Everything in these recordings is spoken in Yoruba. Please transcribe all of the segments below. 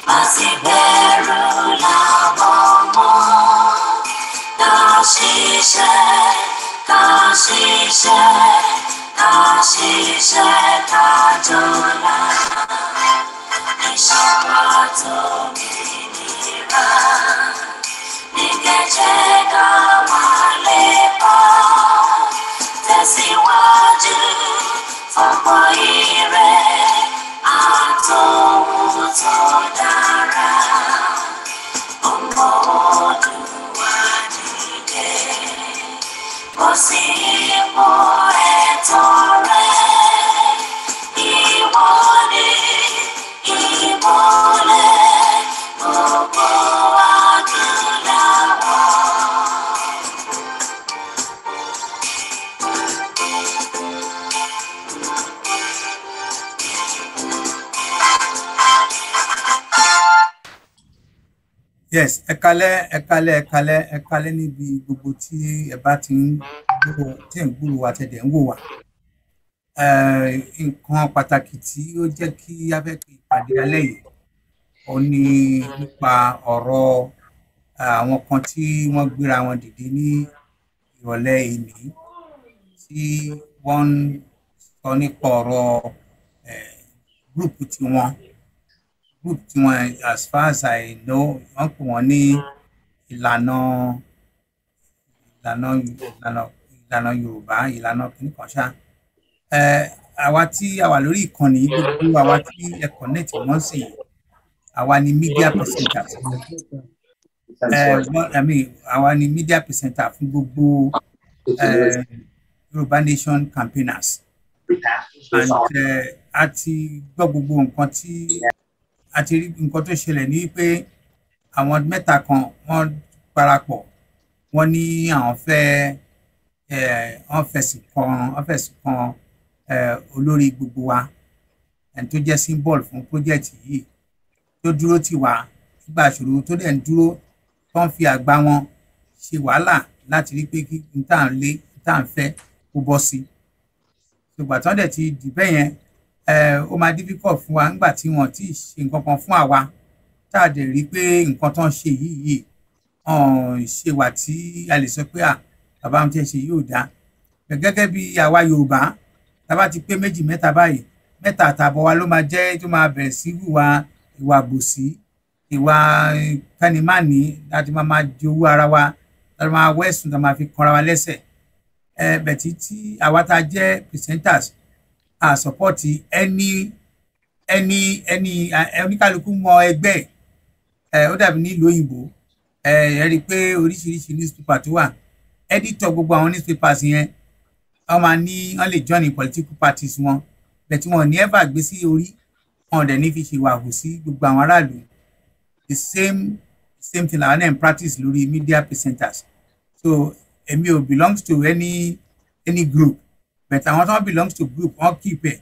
Má sì bẹ̀rù làbọ̀ mọ́. Ká ṣiṣẹ́, ká ṣiṣẹ́, ká ṣiṣẹ́ ká jọlá. Iṣẹ́ wa tó mìnira. Ní kẹ̀jẹ́ ká wà lépa. Tẹ̀síwájú fọ́pọ̀ ire àtòhun tó dára. Ọmọ Oòduà dìde, bọ́ sí ipò ẹ̀tọ́ rẹ. Ìwọ ni ìmọ́lẹ̀ gbogbo adúláwọ̀. Yes, ẹ kálẹ́, ẹ kálẹ́, ẹ kálẹ́, ẹ kálẹ́ níbi gbogbo tí ẹ bá ti ń gbúrò, tí ẹ ń gbúrò wa, tẹ̀dẹ̀ ń wò wá. Nǹkan pàtàkì tí ó jẹ́ kí a fẹ́ pe ìpàdé alẹ́ yìí, ó ní nípa ọ̀rọ̀ àwọn kan tí wọ́n gbéra wọn dìde ní ìrọ̀lẹ́ ìní, tí wọ́n ń sọ nípa ọ̀rọ̀ group tiwọn. Group tiwọn, as far as I know, wọ́n pè wọ́n ní ìlànà Yorùbá, ìlànà kìnnìkan ṣá. Àwa tí a wà lórí ìkànnì, gbogbo àwa tí ẹ connect wọ́n sì, àwa ni media presenters. I mean, àwa ni media presenter fún gbogbo Yorùbá Nation campaigners. And a ti gbọ́ gbogbo nǹkan tí a ti rí, nǹkan tó ṣẹlẹ̀ ní pé àwọn mẹ́ta kan wọ́n parapọ̀, wọ́n ní àwọn fẹ́ wọ́n fẹ̀sùn kan olórí gbogbo wa, ẹni tó jẹ́ symbol fún project yìí, tó dúró tì wá nígbà ìṣòro, tó dẹ̀ ń dúró, tó ń fi àgbá wọn ṣe wàhálà láti rí pé kí n tá à ń lé, n tá à ń fẹ́ kó bọ́ sí. Ṣùgbọ́n tí wọ́n dẹ̀ ti dì bẹ́ẹ̀ yẹn, ó máa difficult fún wa nígbà tí wọ́n ti ṣe nǹkan kan fún àwa, tá a dẹ̀ rí pé nǹkan tó ń ṣe yìí ṣe wà tí a lè sọ pé à bàbá wọn ti ṣe yóò dá. Gẹ́gẹ́ bí àwa Yorùbá, tá a bá ti pé méjì, mẹ́ta báyìí, mẹ́ta àtààbọ̀ wa ló máa jẹ́ tó máa bẹ̀rẹ̀ sí hùwà ìwà àbòsí, ìwà kánimánì, láti máa jowú ara wa, láti máa wẹ̀sùn tá a máa fi kanra wa lẹ́sẹ̀. Ẹ bẹ̀tí tí àwa tá a jẹ́ presenters, a support any oníkálukú mọ ẹgbẹ́ ẹ. Ó dàbí nílùú òyìnbó, ẹ rí i pé oríṣiríṣi newspaper tó wà, editor gbogbo àwọn newspapers yẹn, wọ́n máa ní wọ́n lè join in political parties wọn bẹ̀tí wọn ò ní ever gbé sí orí wọn, ò dẹ̀ ní fi ṣe ìwà hù sí gbogbo àwọn aráàlú. The same thing làwọn náà ń practice lórí media presenters. So èmi ò belongs to any group, but àwọn tó belongs to group, wọ́n keep it.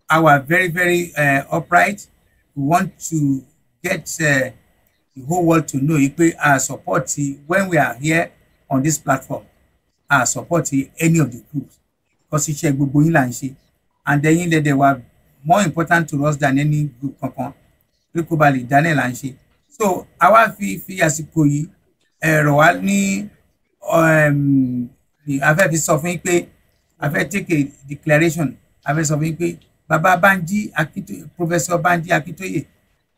Our very very upright, we want to get the whole world to know pé our support, when we are here on this platform, our support any of the groups, because iṣẹ́ gbogbo yín là ń ṣe, and ẹ̀yin lẹ́dẹ̀ were more important to us than any group kankan, pé kó ba lè dáná là ń ṣe. So àwa fi àsìkò yìí ẹ̀rọ wa ní a fẹ́ fi sọ fún yín pé a fẹ́ take a declaration. A fẹ́ sọ fún yín pé bàbá Bánjí Akíntóyè, Professor Bánjí Akíntóyè,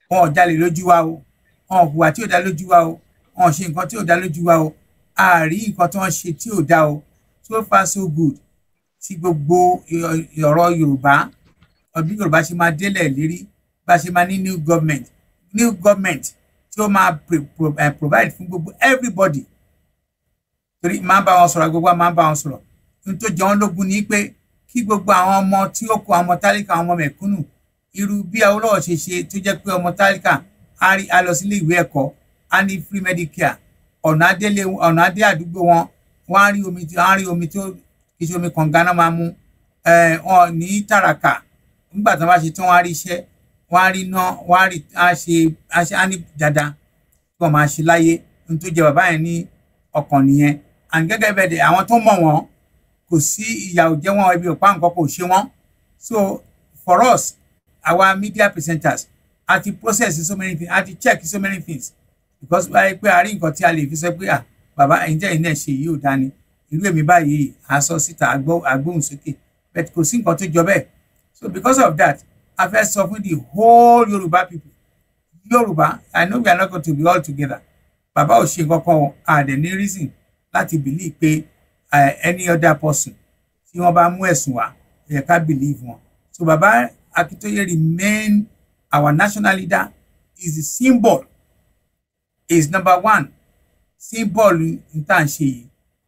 wọn ò jalè lójú wa o, wọn ò hùwà tí ò dá lójú wa o, wọn ò ṣe nǹkan tí ò dá lójú wa o, a rí nǹkan tí wọ́n ṣe tí ò dá o. So far so good. Tí gbogbo ọ̀rọ̀ Yorùbá, bí Yorùbá ṣe máa délẹ̀ lérí, bá ṣe máa ní new government, new government tí ó máa provide fún gbogbo everybody, torí máa ń bá wọn sọ̀rọ̀, gbogbo máa ń bá wọn sọ̀rọ̀. Ohun tó jẹ wọ́n lógún ni pé kí gbogbo àwọn ọmọ tí ó kó, àwọn ọmọ tálíkà, àwọn ọmọ mẹ̀kúnnù, irú bí Awólọ́wọ̀ ṣe ṣe, tó jẹ́ pé ọmọ tálíkà á rí á lọ sílé ìwé ẹ̀kọ́, á ní free medicare, ọ̀nà adélé, ọ̀nà adé àdúgbò wọn, wọ́n á rí omi, á rí omi tó kì í ṣe omi kànga náà máa mú wọn ní tàràkà. Nígbà tí wọ́n bá ṣe tán, wọ́n á rí iṣẹ́, wọ́n á rí iná, wọ́n á rí á ṣe á ṣe á ní dáadáa tí wọ́n máa ṣe láyé. Ohun tó jẹ bàbá yẹn ní ọkàn nìyẹn. And gẹ́gẹ́ bẹ́ẹ̀ dẹ̀, àwọn tó mọ̀ wọ́n, kò sí ìyà ò jẹ wọ́n, ebi ò pa, nǹkan kò ṣe wọ́n. So for us, our media presenters, A ti process so many things, a ti check so many things, because báyìí pé a rí nǹkan tí a lè fi sọ pé, "Ah, bàbá, ẹ̀yin tẹ́ ẹ̀yin náà ṣe yìí ò dání," irú èmi báyìí, a sọ síta, agbóhùn sókè, but kò sí nǹkan tó jọ bẹ́ẹ̀. So because of that, a fẹ́ sọ fún the whole Yorùbá people, Yorùbá, I know we are not going to be all together. Bàbá ò ṣe nǹkan kan o. A dẹ̀ ní reason láti believe pé any other person tí wọ́n bá mú ẹ̀sùn wá, ó yẹ ká believe wọn. So Bàbá Akintoye remain our national leader, is the symbol, is number one symbol n tá à ń ṣe yìí.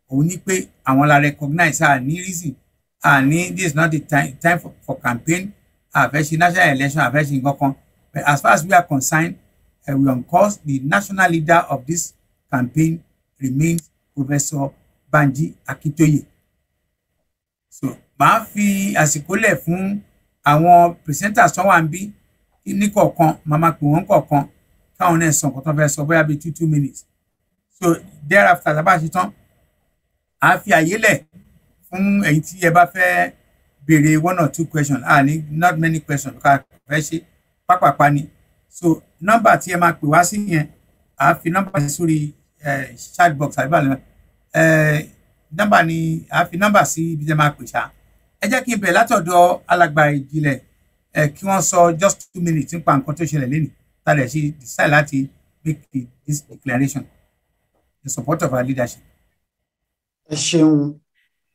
Òun ní pé àwọn la recognize. A ní reason, a ní this is not the time for campaign. A fẹ́ ṣe national election, a fẹ́ ṣe nǹkan kan, but as far as we are concerned, we on course. The national leader of this campaign remains Professor Banji Akintoye. So màá fi àsìkò lẹ̀ fún àwọn presenters tó wà níbí ní kọ̀ọ̀kan. Màá máa pè wọ́n kọ̀ọ̀kan káwọn náà sọ nǹkan tó fẹ́ sọ, bóyá bíi 2 2 minutes. So thereafter, tá a bá ṣe tán, à á fi àyè lẹ̀ fún ẹ̀yin tí ẹ bá fẹ́ béèrè one or two questions. Ah, ní not many questions, ká fẹ́ ṣe pápápá ni. So nọ́mbà tí ẹ máa pè wá sí yẹn, à á fi nọ́mbà sí sórí chat box àbí bàlẹ́ nọ́mbà ni, à á fi nọ́mbà sí ibi tí ẹ máa pè ṣá. Ẹ jẹ́ kí n bẹ̀rẹ̀ látọ̀dọ̀ alàgbà Ìjìnlẹ̀, kí wọ́n sọ just 2 minutes nípa nǹkan tó ṣẹlẹ̀ lẹ́nìí tá a lè ṣe decide láti make this declaration in support of our leadership. Ẹ ṣeun,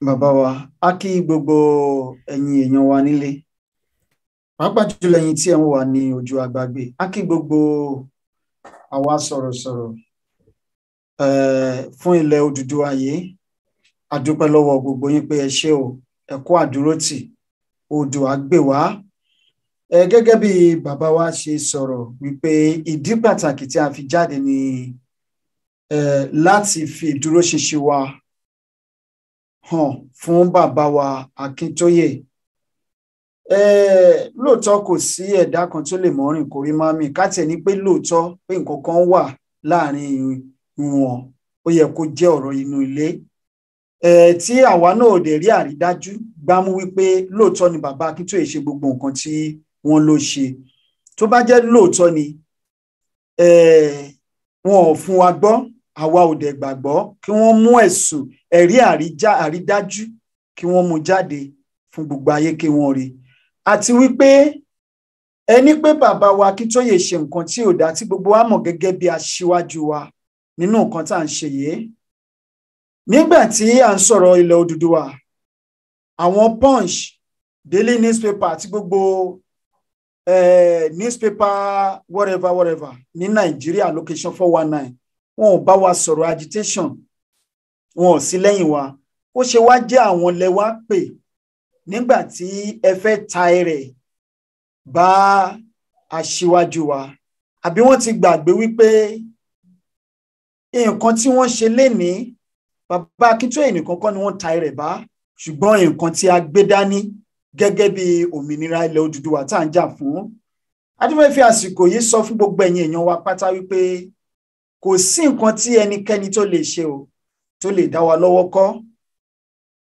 bàbá wa. A kí gbogbo ẹ̀yin èèyàn wa nílé, pàápàá jùlọ ẹ̀yin tí ẹ ń wà ní ojú àgbàgbé. A kí gbogbo àwa sọ̀rọ̀sọ̀rọ̀ fún ilẹ̀ Odùduwà yìí. A dúpẹ́ lọ́wọ́ gbogbo yín pé ẹ ṣé o, ẹ kú àdúrótì. Oòduà gbè wá. Ẹ gẹ́gẹ́ bí bàbá wa ṣe sọ̀rọ̀ wípé ìdí pàtàkì tí a fi jáde ni láti fi ìdúróṣinṣin wa hàn fún bàbá wa Akíntóyè. Lóòótọ́, kò sí ẹ̀dá kan tó lè mọ́rìn kórí má mì. Ká tiẹ̀ ní pé lóòótọ́ pé nǹkan kan wà láàrin wọn, ó yẹ kó jẹ́ ọ̀rọ̀ inú ilé tí àwa náà ò dẹ̀ rí àrídájú gbámú wípé lóòótọ́ ni bàbá Akíntóyè ṣe gbogbo nǹkan tí wọ́n ló ṣe. Tó bá jẹ́ lóòótọ́ ni, wọn ò fún wa gbọ́, àwa ò dẹ̀ gbàgbọ́. Kí wọ́n mú ẹ̀sùn, ẹ̀rí àrídájú, kí wọ́n mú jáde fún gbogbo ayé kí wọ́n rí. Àti wípé ẹni pé bàbá wa Akíntóyè ṣe nǹkan tí ò dá, tí gbogbo wa mọ̀ gẹ́gẹ́ bí aṣíwájú wa nínú nǹkan tá à ń ṣe yìí. Nígbà tí à ń sọ̀rọ̀ ilẹ̀ Odùduwà, àwọn Punch, Daily newspaper àti gbogbo newspaper, whatever whatever ní Nàìjíríà, location 419, wọn ò bá wa sọ̀rọ̀ agitation, wọn ò sí lẹ́yìn wa. Ó ṣe wá jẹ́ àwọn lẹ wá pè nígbà tí ẹ fẹ́ ta ẹrẹ̀ bá aṣíwájú wa? Àbí wọ́n ti gbàgbé wípé nǹkan tí wọ́n ṣe lénìí, bàbá Akíntóyè nìkan kọ́ ni wọ́n ta ẹrẹ̀ bá, ṣùgbọ́n nǹkan tí a gbé dání gẹ́gẹ́ bí òmìnira ilẹ̀ Odùduwà tá à ń jà fún? A tún fẹ́ fi àsìkò yìí sọ fún gbogbo ẹ̀yin èèyàn wa pátá wípé kò sí nǹkan tí ẹnikẹ́ni tó lè ṣe o tó lè dá wa lọ́wọ́ kọ́.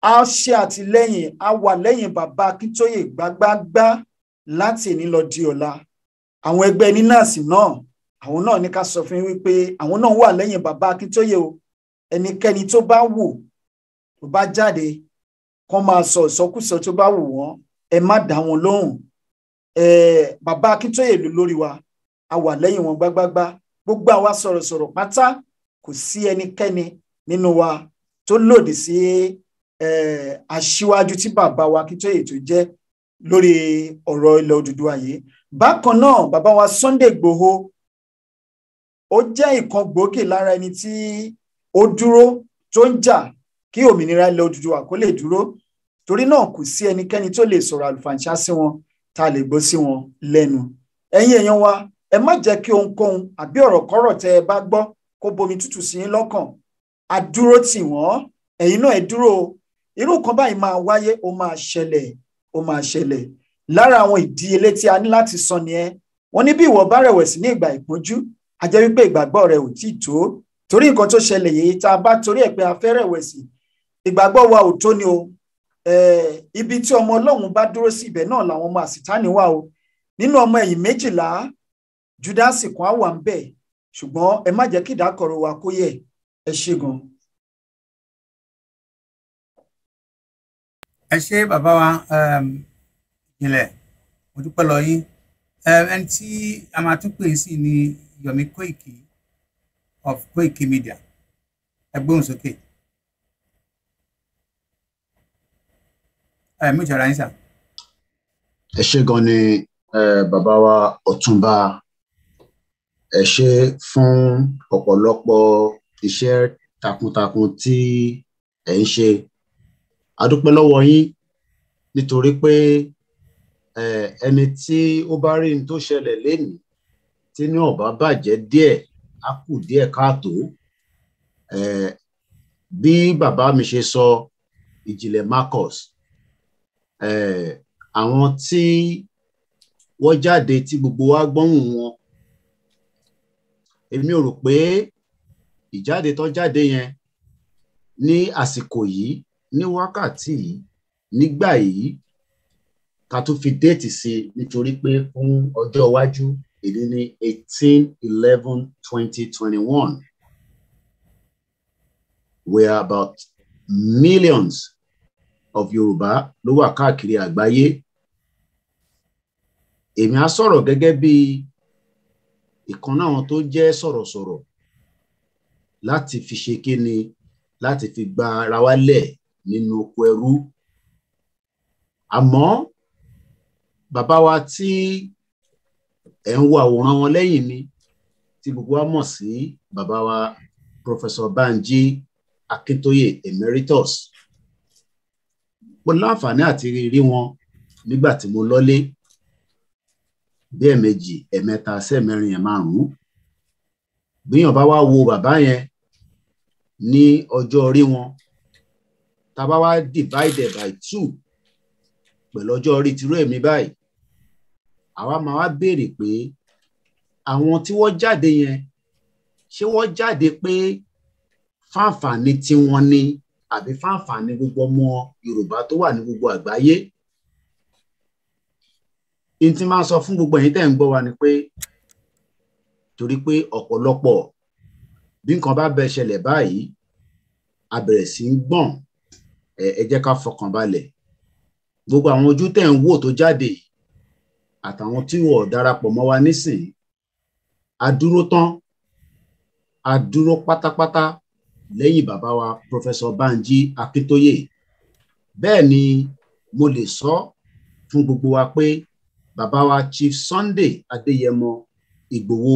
A ṣe àtìlẹ́yìn, a wà lẹ́yìn bàbá Akíntóyè gbágbágbá láti èní lọ di ọ̀la. Àwọn ẹgbẹ́ NINAS náà, àwọn náà ní ká sọ fún yín wípé àwọn náà wà lẹ́yìn bàbá Akíntóyè o. Ẹnikẹ́ni tó bá wù tó bá jáde kán máa sọ ìsọkúsọ tó bá wù wọ́n, ẹ má dá wọn lóhùn. Bàbá Akíntóyè ló lórí wa, a wà lẹ́yìn wọn gbágbágbá. Gbogbo àwa sọ̀rọ̀sọ̀rọ̀ pátá, kò sí ẹnikẹ́ni nínú wa tó lòdì sí aṣíwájú tí bàbá wa Akíntóyè tó jẹ́ lórí ọ̀rọ̀ ilẹ̀ Odùduwà yìí. Bákan náà, bàbá wa Sunday Igboho, ó jẹ́ ìkan gbòógì lára ẹni tí ó dúró tó ń jà kí òmìnira ilẹ̀ Odùduwà kó lè dúró. Torí náà, kò sí ẹnikẹ́ni tó lè sọ̀rọ̀ àlùfàǹṣá sí wọn tá a lè gbọ́ sí wọn lẹ́nu. Ẹ̀yin èèyàn wa, ẹ má jẹ́ kí ohunkóhun àbí ọ̀rọ̀kọ́rọ̀ tẹ́ ẹ bá gbọ́ kó bomi tútù sí yín lọ́kàn. A dúró tì wọ́n, ẹ̀yin náà ẹ dúró. Irú nǹkan báyìí máa wáyé, ó máa ṣẹlẹ̀, ó máa ṣẹlẹ̀. Lára àwọn ìdíyelé tí a ní láti sọ nìyẹn. Wọ́n ní bí ìwọ bá rẹ̀wẹ̀sì ní ìgbà ìpọ́njú, a jẹ́ wípé ìgbàgbọ́ rẹ ò tí ì tó. Torí nǹkan tó ṣẹlẹ̀ yìí, tá a bá torí ẹ̀ pé a fẹ́ rẹ̀wẹ̀sì, ìgbàgbọ́ wa ò tó ni o. Ibi tí ọmọ Ọlọ́run bá dúró sí, ibẹ̀ náà làwọn ọmọ àsìtánì wà o. Nínú ọmọ ẹ̀yìn 12 Júdásì kan á wà ń bẹ̀, ṣùgbọ́n ẹ má jẹ́ kí ìdákọ̀ró wa kó yẹ̀. Ẹ ṣé gan. Ẹ ṣé bàbá wa ìjìnlẹ̀, mo dúpẹ́ lọ yín. Ẹni tí a máa tún pè sí ni Yomi Koiki of Koiki Media. Ẹ gbóhùn sókè. Ẹ mú ìjọra yín sà. Ẹ ṣé gan ni bàbá wa Ọ̀túnba, ẹ ṣé fún ọ̀pọ̀lọpọ̀ iṣẹ́ takuntakun tí ẹ ń ṣe. A dúpẹ́ lọ́wọ́ yín nítorí pé ẹni tí ó bá rí ní tó ṣẹlẹ̀ lénìí tí ní ó bá bàjẹ́ díẹ̀ á kù díẹ̀ káàtó. Bí bàbá mi ṣe sọ, Ìjìnlẹ̀ Marcus, àwọn tí wọ́n jáde tí gbogbo wa gbọ́hùn wọn, èmi ò rò pé ìjáde tó jáde yẹn ní àsìkò yìí, ní wákàtí yìí, nígbà yìí, ká tún fi déètì sí i nítorí pé fún ọjọ́ iwájú, èdè ní 18/11/2021. We are about millions of Yorùbá ló wà káàkiri àgbáyé. Èmi á sọ̀rọ̀ gẹ́gẹ́ bí ìkan náà tó jẹ́ sọ̀rọ̀sọ̀rọ̀ láti fi ṣe kíni, láti fi gba ara wa lẹ̀ nínú oko ẹrú. Àmọ́ bàbá wa tí ẹ̀ ń wo àwòrán wọn lẹ́yìn mi, tí gbogbo wa mọ̀ sí bàbá wa Professor Banji Akintoye Emeritus, mo láǹfààní àti rí wọn nígbà tí mo lọ́lé bí ẹ̀ẹ̀mejì, ẹ̀ẹ̀mẹ́ta, sẹ́ẹ̀mẹ́rin, ẹ̀ẹ̀márùn-ún. Bíyàn bá wá wo bàbá yẹn ní ọjọ́ orí wọn, tá a bá wá divided by 2 pẹ̀lú ọjọ́ orí tìrú èmi báyìí, àwa máa wá béèrè pé àwọn tí wọ́n jáde yẹn, ṣé wọ́n jáde pé fáǹfààní tiwọn ni àbí fáǹfààní gbogbo ọmọ Yorùbá tó wà ní gbogbo àgbáyé? N tí máa sọ fún gbogbo ẹ̀yin tẹ́ ń gbọ́ wa ni pé torí pé ọ̀pọ̀lọpọ̀ bí nǹkan bá bẹ ṣẹlẹ̀ báyìí, a bẹ̀rẹ̀ sí ń gbọ̀n. Ẹ jẹ́ ká fọkàn balẹ̀. Gbogbo àwọn ojú tẹ́ ń wò tó jáde àtàwọn tí wọ́n darapọ̀ mọ́ wa nísìnyí, a dúró tán, a dúró pátápátá lẹ́yìn bàbá wa Professor Banji Akintoye. Bẹ́ẹ̀ ni mo lè sọ fún gbogbo wa pé bàbá wa Chief Sunday Adéyẹmọ Ìgbòho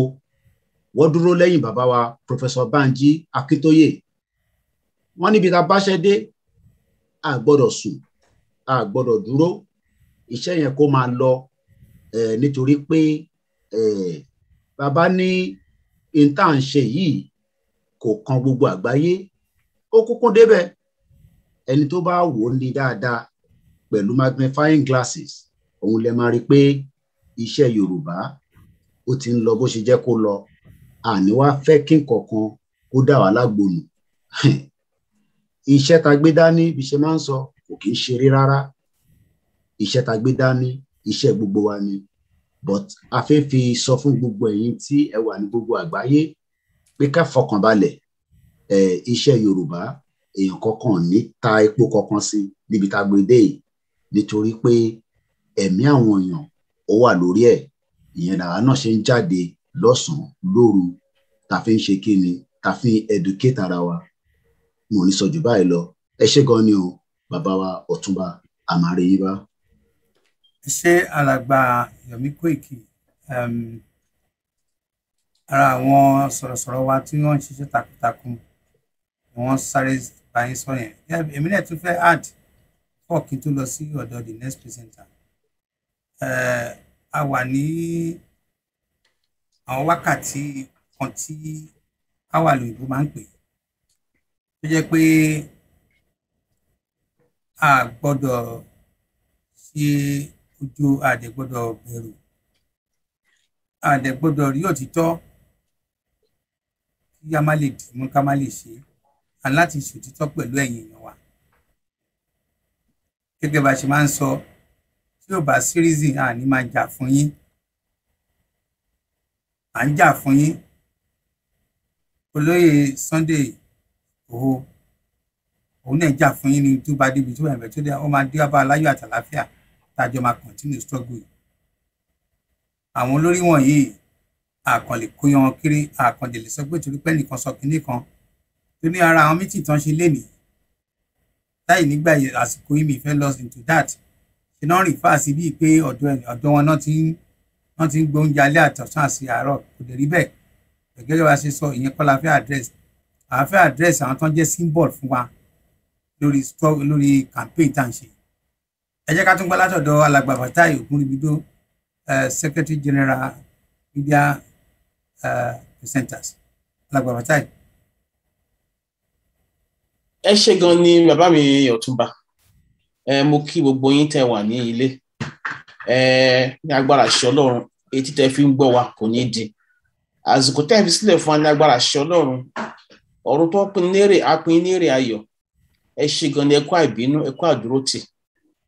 wọ́n dúró lẹ́yìn bàbá wa Professor Banji Akintoye. Wọ́n níbi tá a báṣẹ́ dé, a gbọ́dọ̀ sùn, a gbọ́dọ̀ dúró, iṣẹ́ yẹn kó máa lọ, nítorí pé bàbá ní n tá à ń ṣe yìí kò kan gbogbo àgbáyé, ó kúkún débẹ̀. Ẹni tó bá wò ó ní dáadáa pẹ̀lú magnifying glasses, òun lè máa rí pé iṣẹ́ Yorùbá ó ti ń lọ bó ṣe jẹ́ kó lọ. Àní wá fẹ́ kí nǹkankan kó dà wá lágbónú. Iṣẹ́ ta gbé dání, bí ṣe máa ń sọ, kò kì í ṣeré rárá. Iṣẹ́ ta gbé dání, iṣẹ́ gbogbo wa ni. But a fẹ́ fi sọ fún gbogbo ẹ̀yin tí ẹ wà ní gbogbo àgbáyé pé ká fọkànbalẹ̀. Iṣẹ́ Yorùbá èèyàn kankan ní ta epo kankan sí níbi tá a gbé dé yìí, nítorí pé ẹ̀mí àwọn èèyàn ó wà lórí ẹ̀. Ìyẹn làwa náà ṣe ń jáde lọ́sàn-án lóru, ta fi ń ṣe kíni, ta fi ń educate ara wa. Mo ní sọ jù báyìí lọ. Ẹ ṣé gan ni o, bàbá wa Ọ̀túnba Àmàrèyíbá. Ẹ ṣé alàgbà Yomi Koiki. Ara àwọn sọ̀rọ̀sọ̀rọ̀ wa tí wọ́n ń ṣiṣẹ́ takuntakun ni wọ́n sáré bá yín sọ yẹn. Èmi náà tún fẹ́ add fọ́ kí n tó lọ sí ọ̀dọ̀ the next presenter. A wà ní àwọn wákàtí kan tí àwa lòyìnbó máa ń pè, tó jẹ́ pé a gbọ́dọ̀ ṣe ojú, a dẹ̀ gbọ́dọ̀ bẹ̀rù, a dẹ̀ gbọ́dọ̀ rí òtítọ́ kí a má lè dìmú, ká má lè ṣe, à láti ṣòtítọ́ pẹ̀lú ẹ̀yin èèyàn wa. Gẹ́gẹ́ bá a ṣe máa ń sọ, tí ò bá sí reason, a ní máa jà fún yín. À ń jà fún yín. Olóyè Sunday Igboho òun náà jà fún yín ní tó bá débi tó bẹ̀rẹ̀ tó dé, ó máa dé bá aláyọ̀ àtàláfíà tájọ máa continue struggle yìí. Àwọn olórí wọ̀nyí àkànlè kóyan wọn kéré, àkànlè lè sọ pé torí pé nìkan sọ kinní kan tó ní ara àwọn mítì tán ṣe lénìí láì nígbà àsìkò yìí mi fẹ́ lost into that. Ṣe náà rìn fáà sí bíi pé ọ̀dọ̀ wọn náà ti ń gbóúnjẹ alẹ́ àtọ̀sán àti àárọ̀, kò dẹ̀ rí bẹ́ẹ̀. Gẹ́gẹ́ bá ṣe sọ, ìyẹn kọ́ la fẹ́ address. À fẹ́ address àwọn tó ń jẹ́ symbol fún wa lórí lórí campaign tá à ń ṣe. Ẹ jẹ́ ká tún gbọ́ látọ̀dọ̀ alàgbà Fatai Ogunribido, Secretary General Media Presenters. Alàgbà Fatai. Ẹ ṣé gan ni bàbá mi Ọ̀túnba. Mo kí gbogbo yín tẹ́ wà ní ilé. Ní agbára àṣẹ Ọlọ́run, etí tẹ́ fi ń gbọ́ wa kò ní di. Àsìkò tẹ́ fi sílẹ̀ fún wa ní agbára àṣẹ Ọlọ́run, ọ̀run tó pín nérè á pín nérè ayọ̀. Ẹ ṣé gan ni, ẹ kú àìbínú, ẹ kú àdúrótì.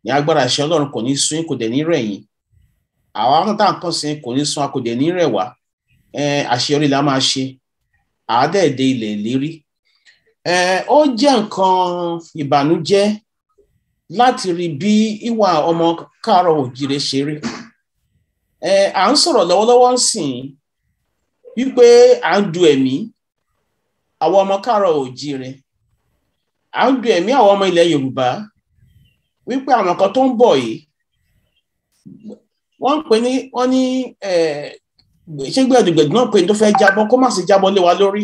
Ní agbára àṣẹ Ọlọ́run kò ní sún, kò dẹ̀ ní rẹ̀ yín. Àwa náà tá à ń kàn sí kò ní sún, a kò dẹ̀ ní rẹ̀ wá. Àṣeyọrí la máa ṣe, àádẹ́ẹ̀dẹ́ ilẹ̀ ìlérí. Ó jẹ́ nǹkan ìbànújẹ́ láti rí bí ìwà ọmọ káàárọ̀ òjìrè ṣe rí. À ń sọ̀rọ̀ lọ́wọ́lọ́wọ́ ń sìn wípé à ń du ẹ̀mí àwọn ọmọ káàárọ̀ òjìrè, à ń du ẹ̀mí àwọn ọmọ ilẹ̀ Yorùbá wípé àwọn kan tó ń bọ̀ yìí wọ́n ń pè ní, wọ́n ní ṣé gbẹ̀dùgbẹ̀dù náà pé ní tó fẹ́ jábọ́ kó má sì jábọ́ lé wa lórí.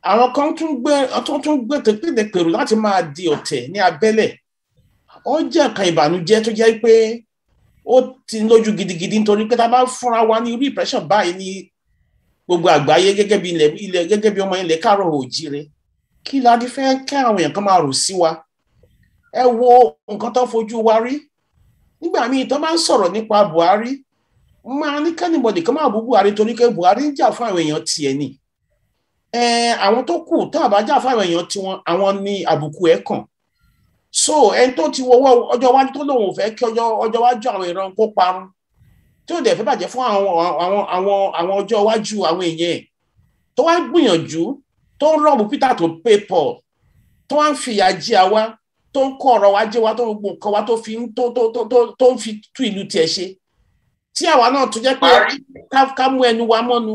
Àwọn kan tún gbé pètèpèrò láti máa di ọ̀tẹ̀ ní abẹ́lẹ̀. Ó jẹ́ nǹkan ìbànújẹ́ tó jẹ́ pé ó ti lójú gidigidi, nítorí pé tá a bá fúnra wa ní irú ìpẹ́ṣọ̀ báyìí ní gbogbo àgbáyé gẹ́gẹ́ bí ilẹ̀ gẹ́gẹ́ bí ọmọ ilẹ̀ káàárọ̀ òjíire, kí la ti fẹ́ kí àwọn èèyàn kan máa rò sí wa? Ẹ wo nǹkan tó fojú wa rí. Nígbà míì tó máa ń sọ̀rọ̀ nípa Buhari, máa ní kẹ́nìbọ̀dì kan máa bú Buhari torí pé Buhari ń jà fún àwọn èèyàn tiẹ̀ ni. Àwọn tó kù tó àbá jà fún àwọn èèyàn tiwọn, àwọn ní àbùkù ẹ̀ kàn. So ẹni tó ti wọwọ́ ọjọ́ iwájú tó lòun ò fẹ́ kí ọjọ́ iwájú àwọn ìran kó parun, tí ò dẹ̀ fẹ́ bàjẹ́ fún àwọn ọjọ́ iwájú àwọn èèyàn ẹ̀, tó wá gbìyànjú, tó ń rọ̀bù Peter tó pay Paul, tó wá ń fìyà jẹ àwa, tó ń kọ́ ọ̀rọ̀ wa jẹ́ wa, tó ń gbọ́ nǹkan wa, tó fi tó ń fi tú ìlú tiẹ̀ ṣe, tí àwa náà tó jẹ́ pé ká mú ẹnu wa mọ́nu,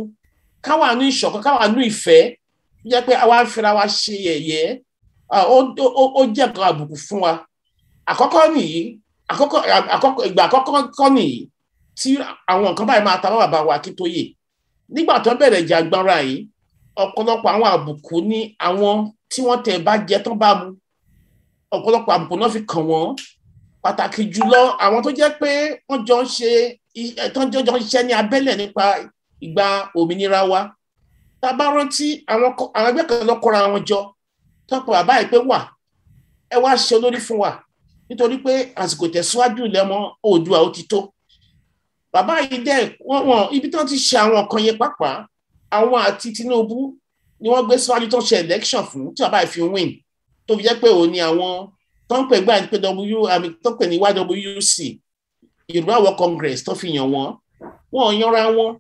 ká wà ní ìṣọ̀kan, ká wà ní ìfẹ́, tó jẹ́ pé àwa ń fira wa ṣe yẹ̀yẹ́, ó jẹ́ nǹkan àbùkù fún wa. Àkọ́kọ́ nìyí, ìgbà àkọ́kọ́ kọ́ nìyí tí àwọn nǹkan báyìí máa ta bá bàbá wa Akíntóyè. Nígbà tó bẹ̀rẹ̀ ìjà agbára yìí, ọ̀pọ̀lọpọ̀ àwọn àbùkù ní àwọn tí wọ́n tẹ̀ bá jẹ tán bá mu, ọ̀pọ̀lọpọ̀ àbùkù náà fi kàn wọ́n, pàtàkì jùlọ àwọn tó jẹ́ pé wọ́n jọ ń ṣe tán jọ ń ṣiṣẹ́ ní abẹ́lẹ̀ nípa ìgbà òmìnira wa. Tá a bá rántí àwọn ẹgbẹ́ kan lọ kóra wọn jọ tọ́pọ̀ bàbá yìí pé wà ẹ wá ṣe olórí fún wa, nítorí pé àsìkò ìtẹ̀síwájú ilẹ̀ ọmọ Oòduà ó ti tó. Bàbá yìí dẹ̀ wọ́n ibi tí wọ́n ti ṣe àwọn nǹkan yẹn pàápàá, àwọn àti Tinubu ni wọ́n gbé síwájú tó ń ṣe election fún, tí bàbá yìí fi win, tó fi jẹ́ pé òun ni àwọn tó ń pè gbà ní pw tó ń pè ní YWC, Yorùbá World Congress, tó fi yàn wọ́n. Wọ́n ò yanra wọn,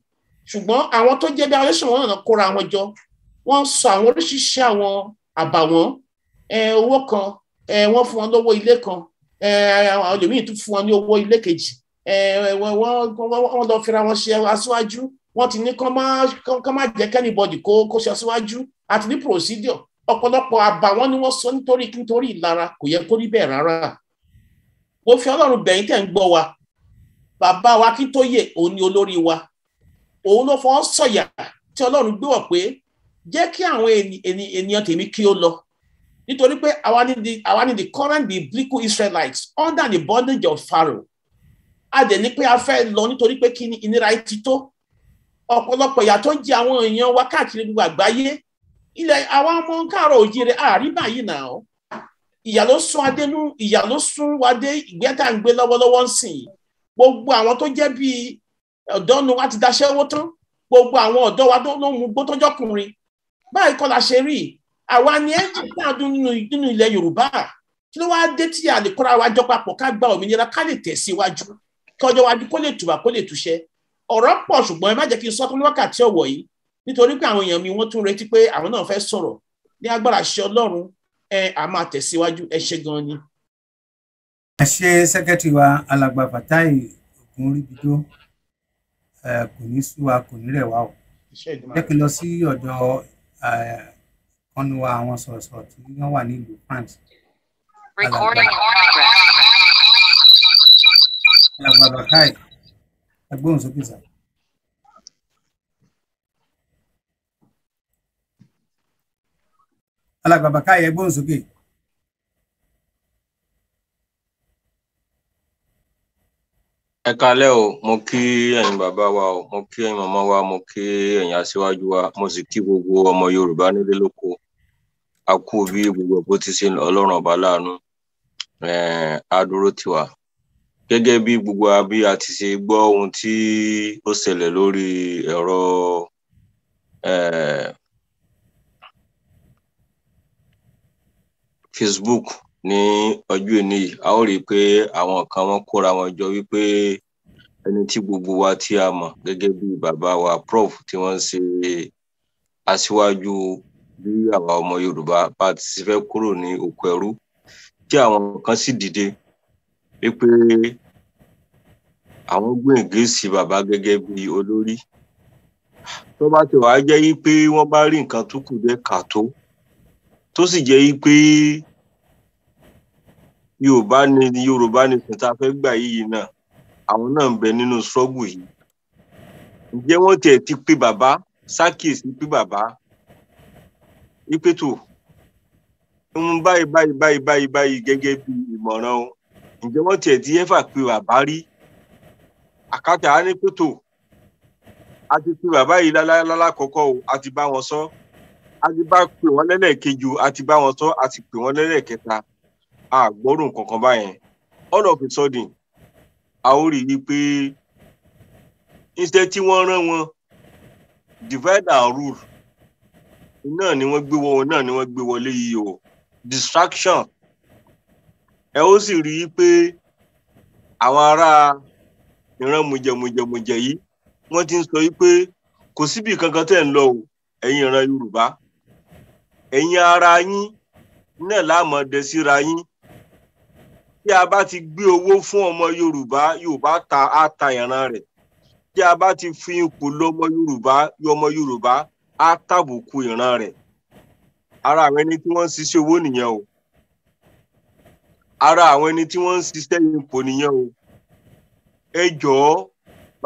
ṣùgbọ́n àwọn tó jẹ́ bí alẹ́sùn wọn náà kóra wọn jọ, wọ́n sọ àwọn oríṣiríṣi àwọn àbàwọ́n, owó kan wọ́n fún wọn lówó ilé kan, àwọn ẹlòmíì tún fún wọn ní owó ilé kejì, wọ́n lọ fira wọn ṣe aṣíwájú, wọ́n ti ní kán má jẹ́ kẹ́nìbọ̀dì kó ṣe aṣíwájú, àti ní procedure. Ọ̀pọ̀lọpọ̀ àbàwọ́n ni wọ́n sọ nítorí ìlara, kò yẹ kó rí bẹ́ẹ̀ rárá. Mo fi Ọlọ́run bẹ̀yìn tẹ̀ ń gbọ́ wa, bàbá wa Akíntóyè òun ni olórí wa, òun ló fọwọ́ sọ̀yà tí Ọlọ́run gbé wọ̀ pé jẹ́ kí àwọn ènìyàn tèmi kí ó lọ, nítorí pé àwa ni the current biblical Israelites under the bondage of Pharaoh. A dẹ̀ ní pé a fẹ́ lọ nítorí pé kí ni ìnira ti tó. Ọ̀pọ̀lọpọ̀ ìyà tó ń jẹ àwọn èèyàn wa káàkiri gbogbo àgbáyé, ilẹ̀ àwa ọmọ káàárọ̀ òjíire àárí báyìí náà. Ìyà ló sún adénú, ìyà ló sún wa dé ìgbé tá à ń gbé lọ́wọ́lọ́wọ́ ń sìn. Gbogbo àwọn tó jẹ́ bíi ọ̀dọ́ nu wa ti daṣẹ́wó tán, gbogbo àwọn ọ̀dọ́ wa tó ń mú gbó tọ́jọ́kùnrin. Báyìí kọ́ la ṣe rí, àwa ni ẹ́ńjìn tá a dún nínú ilẹ̀ Yorùbá. Kí ló wáá dé tí a lè kóra wa jọ papọ̀ ká gba òmìnira, ká lè tẹ̀síwájú, kí ọjọ́ wájú kó lè tùbà kó lè túṣẹ́? Ọ̀rọ̀ pọ̀, ṣùgbọ́n ẹ má jẹ́ kí n sọ fún wákàtí ọ̀wọ̀ yìí, nítorí pé àwọn èèyàn mi wọ́n tún retí pé àwọn náà fẹ́ sọ̀rọ̀. Ní agbára ṣe Ọlọ́run, ẹ a máa tẹ̀síwájú. Ẹ ṣé gan ni. Ẹ ṣe sẹ́kẹ́tìrì wa, Alàgbà Fatai Ògúnríbidó. Kò ní sú wa, kò ní rẹ̀ wá o. Jẹ́ kí n lọ sí ọ̀dọ̀ kọ́nu wa, àwọn sọ̀rọ̀sọ̀rọ̀ tí wọ́n wà nílùú France. Recording in progress. Alàgbà Fatai, ẹ gbóhùn sókè sá. Alàgbà Fatai, ẹ gbóhùn sókè. Ẹ káalẹ́ o. Mo kí ẹ̀yin bàbá wa o, mo kí ẹ̀yin màmá wa, mo kí ẹ̀yin aṣíwájú wa, mo sì kí gbogbo ọmọ Yorùbá nílé lóko. A kú bí gbogbo bó ti ṣe ń lọ. Ọlọ́run ọba láàánú á dúró tì wá. Gẹ́gẹ́ bí gbogbo wa bí a ti ṣe gbọ́ ohun tí ó ṣẹlẹ̀ lórí ẹ̀rọ Facebook ní ọjọ́ òní yìí, a ó rí i pé àwọn kan wọ́n kóra wọn jọ wípé ẹni tí gbogbo wa tí a mọ̀ gẹ́gẹ́ bí bàbá wa Prof tí wọ́n ń ṣe aṣíwájú bí àwa ọmọ Yorùbá bá ti ṣe fẹ́ kúrò ní oko ẹrú, tí àwọn kan sì dìde wípé àwọn gbé sí bàbá gẹ́gẹ́ bí olórí. Tó bá ti wàá jẹ́ yí pé wọ́n bá rí nǹkan tó kù díẹ̀ káàtó, tó sì jẹ́ yí pé Yorùbá ni Yorùbá ni sùn tá a fẹ́ gbà yìí náà, àwọn náà ń bẹ nínú struggle yìí. Ǹjẹ́ wọ́n tiẹ̀ ti pé bàbá ṣàkíyèsí pé bàbá wípé tó ń báyìí báyìí báyìí báyìí báyìí gẹ́gẹ́ bí ìmọ̀ràn o? Ǹjẹ́ wọ́n tiẹ̀ ti ẹ́fà pé bàbá rí? Àkàtà á ní pé tó a ti pé bàbá yìí lálákọ̀ọ́kọ́ o, a ti bá wọn sọ, a ti bá pè wọ́n lẹ́lẹ́kejì o, a ti bá wọn sọ, a ti pè wọ́n lẹ́lẹ́kẹta, a gbọ́rùn kankan báyẹn. All of a sudden, a ó rí i pé instead tí wọ́n rán wọn, divide and rule náà ni wọ́n gbé wọ náà ni wọ́n gbé wọlé yìí o, distraction. Ẹ ó sì rí i pé àwọn ará ìran mùjẹmùjẹmùjẹ yìí, wọ́n ti ń sọ yìí pé kò síbi kankan tẹ́ ń lọ o, ẹ̀yin ìran Yorùbá, ẹ̀yin ara yín náà láàmú dẹ síra yín. Tí a bá ti gbé owó fún ọmọ Yorùbá, Yorùbá ta á ta ìran rẹ̀. Tí a bá ti fi ipò lọ ọmọ Yorùbá, ọmọ Yorùbá á tàbùkù ìran rẹ̀. Ara àwọn ẹni tí wọ́n ń ṣiṣẹ́ owó nìyẹn o, ara àwọn ẹni tí wọ́n ń ṣiṣẹ́ ipò nìyẹn o. Ẹ jọ̀ọ́,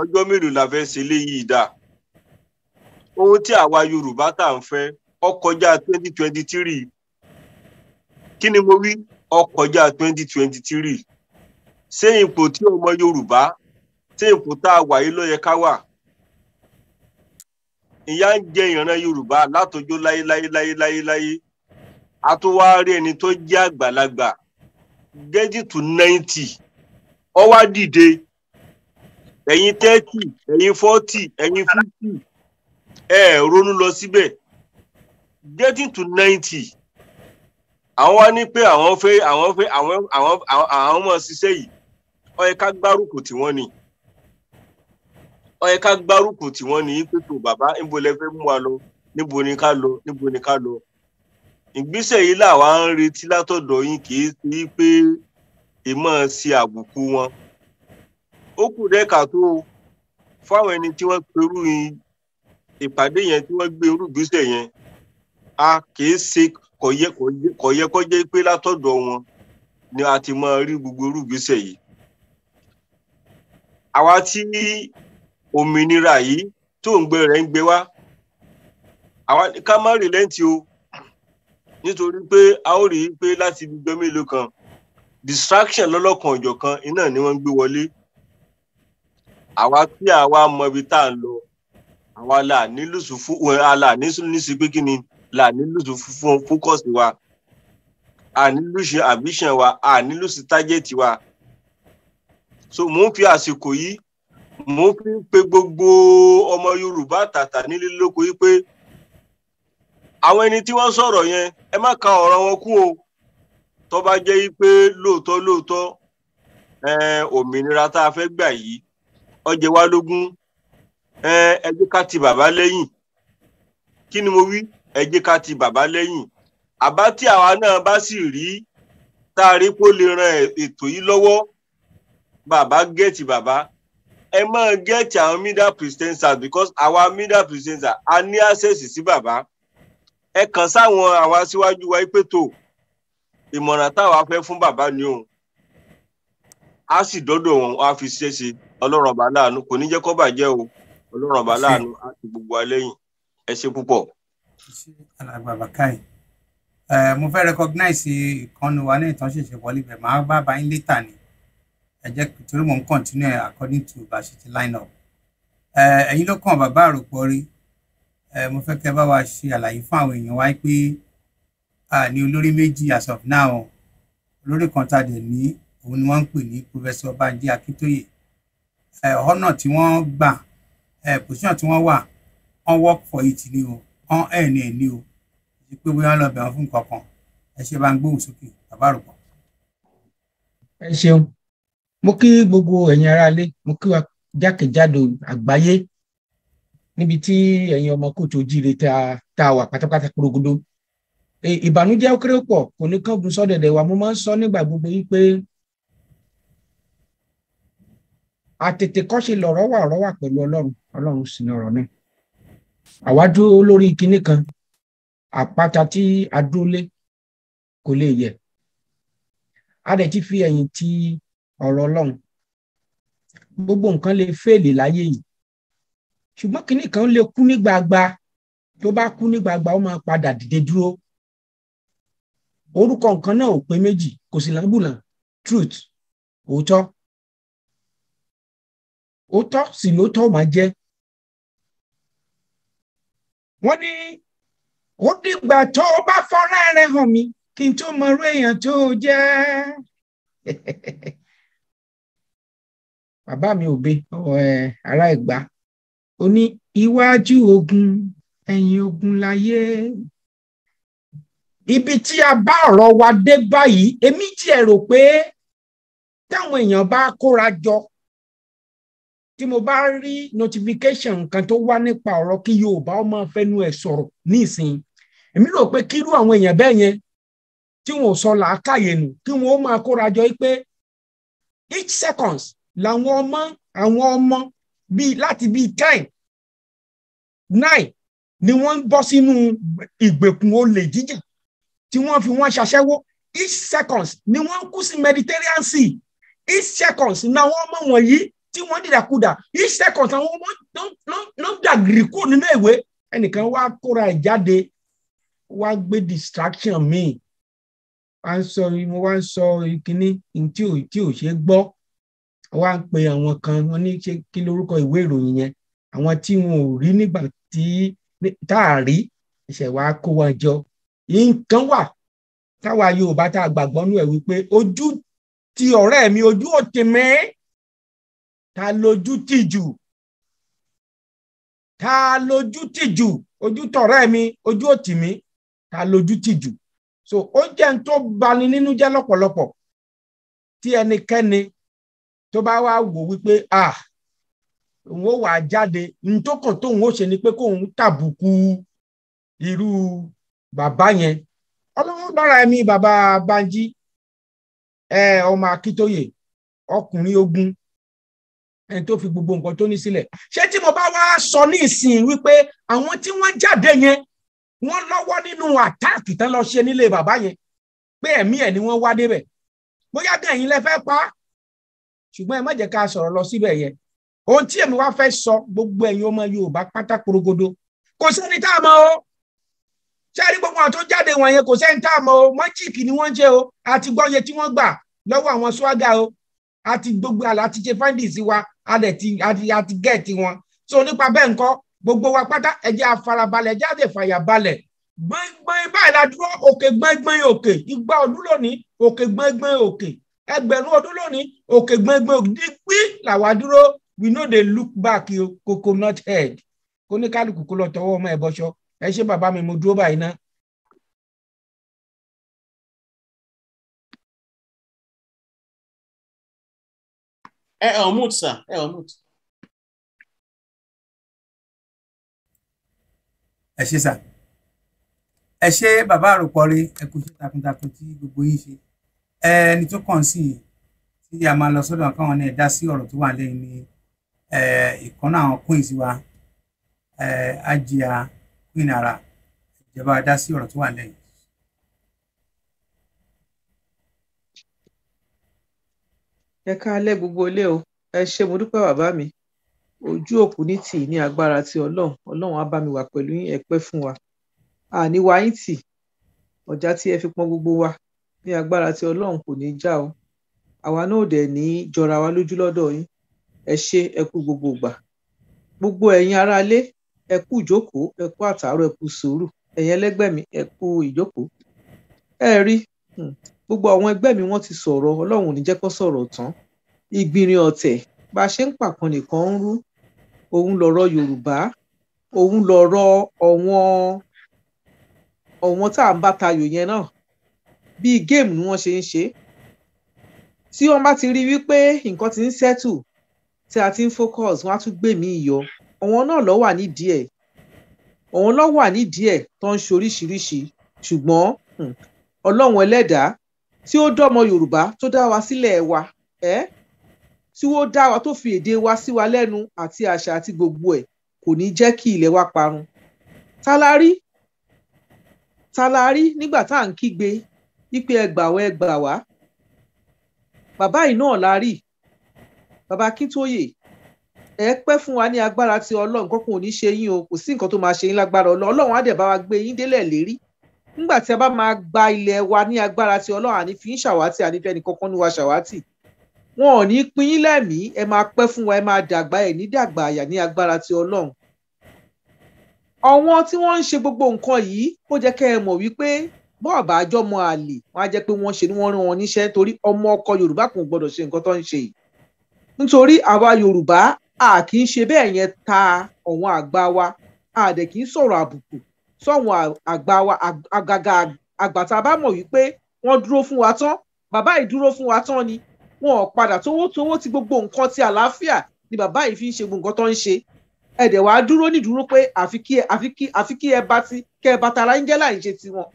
ọjọ́ mélòó la fẹ́ ṣe léyìí dà? Ohun tí àwa Yorùbá tá à ń fẹ́ ó kọjá 2023. Kí ni mo wí? Ó kọjá 2023. Ṣé ipò tí ọmọ Yorùbá, ṣé ipò tá a wà yìí ló yẹ ká wà? Ìyà ń jẹ ìran Yorùbá látọjọ́ láyé láyé láyé láyé láyé. A tún wá rí ẹni tó jẹ́ àgbàlagbà getting to 90, ó wá dìde. Ẹ̀yin 30, ẹ̀yin 40, ẹ̀yin 50, ẹ ronú lọ síbẹ̀. Getting to 90, àwọn wá ní pé àwọn fẹ́ àwọn fẹ́ àwọn àwọn àwọn ọmọ ṣiṣẹ́ yìí. Ó yẹ ká gbárùkù tí wọ́n ní, ó yẹ ká gbárùkù tí wọ́n ní pé tó bàbá, níbo lẹ fẹ́ mú wa lọ, níbo ni ká lọ, níbo ni ká lọ? Ìgbésẹ̀ yìí làwa ń retí látọ̀dọ̀ yín, kì í ṣe pé ìmọ̀ ṣe àbùkù wọn. Ó kù dẹ́ka tó fáwọn ẹni tí wọ́n perú ìpàdé yẹn, tí wọ́n gbé irú ìgbésẹ̀ yẹn, a kì í ṣe kò yẹ kò yẹ kó jẹ́ pé látọ̀dọ̀ wọn ni a ti máa rí gbogbo irú ìgbésẹ̀ yìí. Àwa tí òmìnira yìí tó ń gbé rẹ̀ ń gbé wá, àwa ká má rìlẹ́ǹtì o, nítorí pé a ó rí i pé láti ibi gbọ́ mélòó kan, distraction lọ́lọ́kan ọ̀jọ̀kan iná ni wọ́n ń gbé wọlé. Àwa tí àwa mọ ibi tá à ń lọ, àwa là ní lùsù fún àlà ní sí pé kí ni là ní lùsù fún focus wa, à ní lùsù ambition wa, à ní lùsù target wa. So mò ń fi àsìkò yìí, mò ń fi pe gbogbo ọmọ Yorùbá tàtà nílé lóko yìí pé àwọn ẹni tí wọ́n sọ̀rọ̀ yẹn, ẹ má ka ọ̀rọ̀ wọn kú o. Tó bá jẹ́ yí pé lóòótọ́ lóòótọ́ òmìnira tá a fẹ́ gbà yìí ó jẹ wá lógún, Ẹ jẹ́ ká ti bàbá lẹ́yìn. Kí ni mo wí? Ẹ jẹ́ ká ti bàbá lẹ́yìn. Àbá tí àwa náà bá sì rí tá a rí pé ó lè ran ètò yìí lọ́wọ́, bàbá gẹ̀ẹ́tì bàbá. Ẹ máa gẹ̀ẹ́tì àwọn media presenters, because àwa media presenters a ní access sí bàbá. Ẹ kàn sáwọn àwọn aṣíwájú wa pé tó ìmọ̀ràn táwa fẹ́ fún bàbá ni òun. A sì dọ́dọ̀ wọn, a fi ṣe ṣe. Ọlọ́run ọba láàánú kò ní jẹ́ kó bàjẹ́ o. Ọlọ́run ọba láàánú á ti gbogbo wa lẹ́yìn. Ẹ ṣe púpọ̀. Alàgbà Bàkàì, mo fẹ́ recognize ìkànnì wa ní ìtàn ṣẹ̀ṣẹ̀ wọlé bẹ̀, máa bá bá yín later ni. Ẹ jẹ́ torí mò ń continue according to bá ṣe ti line up. Ẹ̀yin ló kàn bàbá àròpọ̀ rí. Mo fẹ́ kẹ́ bá wa ṣe àlàyé fún àwọn èèyàn wa pé a ní olórí méjì as of now. Olórí kan tá a dẹ̀ ní, òun ni wọ́n ń pè ní Professor Banji Akintoye. Ọ̀nà tí wọ́n gbà, position tí wọ́n wà, wọ́n work for it ni o, wọ́n ẹ̀ ní ẹ̀ ní o, ṣe pé bóyá wọ́n lọ bẹ̀ wọ́n fún nǹkan kan. Ẹ ṣe bá ń gbóhùn sókè, bàbá àròpọ̀. Ẹ ṣeun. Mo kí gbogbo ẹ̀yin aráalé, mo kí wa jákèjádò àgbáyé níbi tí ẹ̀yin ọmọ kóòtù ojíire tá a wà pátápátá kúrògódó. Ìbànújẹ́ ó kéré pọ̀ kò ní kángun sọ́dẹ̀dẹ̀ wa. Mo máa ń sọ nígbà gbogbo wípé àtètèkọ́ṣe lọ̀rọ̀ wà, ọ̀rọ̀ wà pẹ̀lú Ọlọ́run, Ọlọ́run sì ni ọ̀rọ̀ náà. Àwa dúró lórí kinní kan, àpáta tí a dúró lé kò lè yẹ̀. A dẹ̀ ti fi ẹ̀yìn ti ọ̀rọ̀ Ọlọ́run. Gbogbo nǹkan lè fèèlì láyé yìí, ṣùgbọ́n kinní kan lè kú ní gbagba. Tó bá kú ní gbagba, ó máa padà dìde dúró. Orúkọ nǹkan náà ò pé méjì, kò sì lábùlà. Truth, òótọ́. Òótọ́ sì ló tọ́ máa jẹ́. Wọ́n ní ó dìgbà tó o bá fọ́nrán rẹ hàn mí kí n tó mọ irú èèyàn tó o jẹ́. Bàbá mi ò gbé ará Ẹ̀gbá. Ó ní iwájú ogun ẹ̀yìn ogun láyé. Ibi tí a bá ọ̀rọ̀ wa dé báyìí, èmi tiẹ̀ rò pé táwọn èèyàn bá kóra jọ, tí mo bá rí notification kan tó wá nípa ọ̀rọ̀ kí Yorùbá ó máa fẹnu ẹ̀ sọ̀rọ̀ nísìnyí, èmi rò pé kírú àwọn èèyàn bẹ́ẹ̀ yẹn tí wọn ò sọ làákàyè nù, kí wọn ó máa kóra jọ pé each seconds làwọn ọmọ àwọn ọmọ bíi láti bíi 10, 9 ni wọ́n ń bọ́ sínú ìgbèkùn olè jíjà tí wọ́n fi wọ́n ṣaṣẹ́wó. Each seconds ni wọ́n kú sí Mediterranean Sea. Each seconds ni àwọn ọmọ wọ̀nyí tí wọ́n dìdàkudà. Each seconds àwọn ọmọ ló ń dàgìrì kúrò nínú ìwé. Ẹnìkan wá kóra ẹ̀ jáde, wá gbé distraction míì, wá ń sọ, mo wá ń sọ ìkíní tí ò ṣe gbọ́. Wá ń pe àwọn kan, wọ́n ní ṣe kí lórúkọ ìwé ìròyìn yẹn, àwọn tí wọn ò rí nígbà tí tá a rí ṣẹ̀ wá kó wọn jọ. Nǹkan wà táwa Yorùbá tá a gbàgbọ́ nú ẹ̀ wípé ojú ti ọ̀rẹ́ mi, ojú ò tì mí. Ta lójú tì jù? Ta lójú tì jù? Ojú tọ̀rẹ́ mi, ojú ò tì mí. Ta lójú tì jù? So ó jẹ́ n tó bani nínú jẹ́ lọ́pọ̀lọpọ̀ tí ẹnikẹ́ni tó bá wá wò wípé ah, òun ó wà jáde, n tó kàn tóun ó ṣe ni pé kóun tàbùkù irú bàbá yẹn. Ọlọ́run lọ́ra ẹ̀mí bàbá Banji, ọmọ Akíntóyè, ọkùnrin ogun, ẹni tó fi gbogbo nǹkan tó ní sílẹ̀. Ṣé tí mo bá wá sọ ní ìsìn wípé àwọn tí wọ́n jáde yẹn wọ́n lọ́wọ́ nínú àtáàkì tán lọ ṣe nílé bàbá yẹn, pé ẹ̀mí ẹ̀ ni wọ́n wá débẹ̀, bóyá gan ẹ̀yin lẹ fẹ́ pa á, ṣùgbọ́n ẹ má jẹ́ ká sọ̀rọ̀ lọ síbẹ̀ yẹn. Ohun tí èmi wá fẹ́ sọ, gbogbo ẹ̀yin ọmọ Yorùbá pátá porogodo, kò sẹ́ni tá a mọ̀ o. Ṣé rí gbogbo àwọn tó jáde wọ̀nyẹn, kò sẹ́ni tá a mọ̀ o. Mọ́jìkì ni wọ́n ń ṣe o, àti gbọ́yẹ tí wọ́n gbà lọ́wọ́ àwọn swaga o, àti gbogbo àlà àti ṣe findings wa, àti gẹ̀ẹ́tì wọn. So nípa bẹ́ẹ̀ ńkọ́, gbogbo wa pátá ẹ jẹ́ a farabalẹ̀, ẹ jẹ́ a fàyàbalẹ̀. Gbọ̀ngbọ̀n báyìí la dúró, òkè gbọ̀ngbọ̀n òkè, igba ọdún lónìí, òkè gbọ̀ngbọ̀n òkè, ẹgbẹ̀rún ọdún lónìí, òkè gbọ̀ngbọ̀n òkè, dígbí làwa dúró. We no dey look back o, coconut head. Kó ní kálukú kó lọ tọwọ́ ọmọ ẹ̀ bọ́ṣọ. Ẹ ṣé bàbá mi, mo dúró báyìí ná. Ẹ ọ̀ mute sir, ẹ ọ̀ mute. Ẹ ṣé sà, ẹ ṣé bàbá àròpọ̀re, ẹ kú iṣẹ́ takuntakun tí gbogbo yín ṣe. Ẹni tó kàn sí yìí tí a máa lọ sọ́dọ̀ káwọn náà dá sí ọ̀rọ̀ tó wà lẹ́yìn ní ìkànnà àwọn queens wa, Ajia Queen Ara, ìjọba dá sí ọ̀rọ̀ tó wà lẹ́yìn. Ẹ káalẹ́ gbogbo ilé o. Ẹ ṣé, mo dúpẹ́ bàbá mi. Ojú òkú ní tì ní agbára ti Ọlọ́run. Ọlọ́run á bá mi wà pẹ̀lú yín, ẹ pẹ́ fún wa. Àní wa yín tì, ọ̀já tí ẹ fi pọn gbogbo wa ní agbára ti Ọlọ́run kò ní já o. Àwa náà ò dẹ̀ ní jọra wa lójú lọ́dọ̀ yín. Ẹ ṣé, ẹ kú gbogbo ìgbà. Gbogbo ẹ̀yin aráalé, ẹ kú ìjókòó, ẹ kú àtàárọ̀, ẹ kú sùúrù. Ẹ̀yin ẹlẹ́gbẹ́ mi, ẹ kú ìjókòó. Ẹ rí gbogbo àwọn ẹgbẹ́ mi wọ́n ti sọ̀rọ̀, Ọlọ́run ò ní jẹ́ kó sọ̀rọ̀ tán. Ìgbìnrin ọ̀tẹ̀ bá a ṣe ń pàkan nìkan ń rú, òun lọ̀rọ̀ Yorùbá, òun lọ̀rọ̀ ọ̀wọ́n tá à ń bá tayò yẹn náà. Bíi géèmù ni wọ́n ṣe ń ṣe. Tí wọ́n bá ti rí wípé nǹkan ti ń settle, tí a ti ń focus, wọ́n á tún gbé mi yọ. Àwọn náà ló wà nídìí ẹ̀. Àwọn ló wà nídìí ẹ̀ tó ń ṣe oríṣiríṣi. Ṣùgbọ́n Ọlọ́run ẹlẹ́dàá tí ó dọ́mọ Yorùbá tó dá wa sílẹ̀ wa, tí ó dá wa tó fi èdè wa sí wa lẹ́nu àti àṣà àti gbogbo ẹ̀, kò ní jẹ́ kí ilẹ̀ wa parun. Ta la rí nígbà tá à ń kígbe wípé ẹ gbà wá, ẹ gbà wá. Bàbá yìí náà la rí. Bàbá Akíntóyè, ẹ pẹ́ fún wa ní agbára ti Ọlọ́run, kankan ò ní ṣe yín o, kò sí nǹkan tó máa ṣe yín lágbára Ọlọ́run. Ọlọ́run á dẹ̀ bá wa gbé yín délẹ̀ lérí. Nígbà tí a bá máa gba ilẹ̀ wa ní agbára ti Ọlọ́run, àní fi ń ṣàwátì, àní fẹ́ni kankan ní wa ṣàwátì. Wọn ò ní pín yín lẹ́mìí, ẹ máa pẹ́ fún wa, ẹ máa dàgbà, ẹ ní dàgbà àyà ní agbára ti Ọlọ́run. Àwọn tí wọ́n ń ṣe gbogbo nǹkan yìí, ó jẹ́ kẹ́ ẹ mọ̀ wípé bọ́ọ̀bà àjọmọ àlè, wọ́n á jẹ́ pé wọ́n ṣe ni wọ́n rán wọn níṣẹ́, torí ọmọ ọkọ Yorùbá kò gbọ́dọ̀ ṣe nǹkan tó ń ṣe yìí. Nítorí àwa Yorùbá a kì í ṣe bẹ́ẹ̀ yẹn ta àwọn àgbà wa, a dẹ̀ kì í sọ̀rọ̀ àbùkù sọ̀wọ́n àgbà wa, àgàgà àgbà tá a bá mọ̀ wípé wọ́n dúró fún wa tán. Bàbá yìí dúró fún wa tán ni, wọn ò padà tówótówó ti gbogbo nǹkan ti àlàáfíà ni bàbá yìí fi ń ṣe gbogbo nǹkan tó ń ṣe. Ẹ dẹ̀ wá dúró nídúró pé àfi kí ẹ bá ti kẹ́ ẹ bá tara ń jẹ́ láì ṣe tiwọn.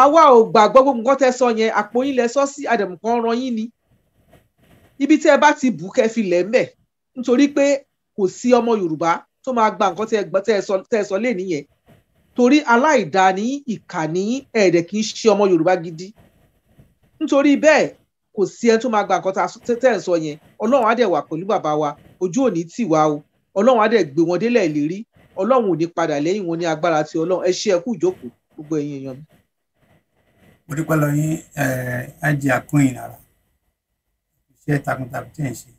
Àwa ò gbàgbọ́ gbogbo nǹkan tẹ́ sọ yẹn, àpò yín lẹ sọ sí, àdẹ̀mù kan ran yín ni. Ibi tí ẹ bá ti bù kẹ́ fi lẹ̀ ń bẹ̀, nítorí pé kò sí ọmọ Yorùbá tó máa gba nǹkan tẹ́ ẹ sọ lé nìyẹn. Torí aláìdáa ní ìkà ní ẹ̀ẹ́dẹ̀ kì í ṣe ọmọ Yorùbá gidi. Nítorí bẹ́ẹ̀ kò sí ẹni tó máa gba nǹkan tẹ́ ẹ sọ yẹn. Ọlọ́run á dẹ̀ wà pẹ̀lú bàbá wa, ojú ò ní tì wá o. Ọlọ́run á dẹ̀ gbé wọn délẹ̀ ìlérí. Ọlọ́run ò ní padà lẹ́yìn wọn ní agbára ti Ọlọ́run. Ẹ ṣé, ẹ kú ìjókòó gbogbo ẹ̀yin èèyàn mi. Mo dúpẹ́ lọ yín, Ajia Queen Ara, iṣẹ́ takuntakun tí ẹ̀ ń ṣe.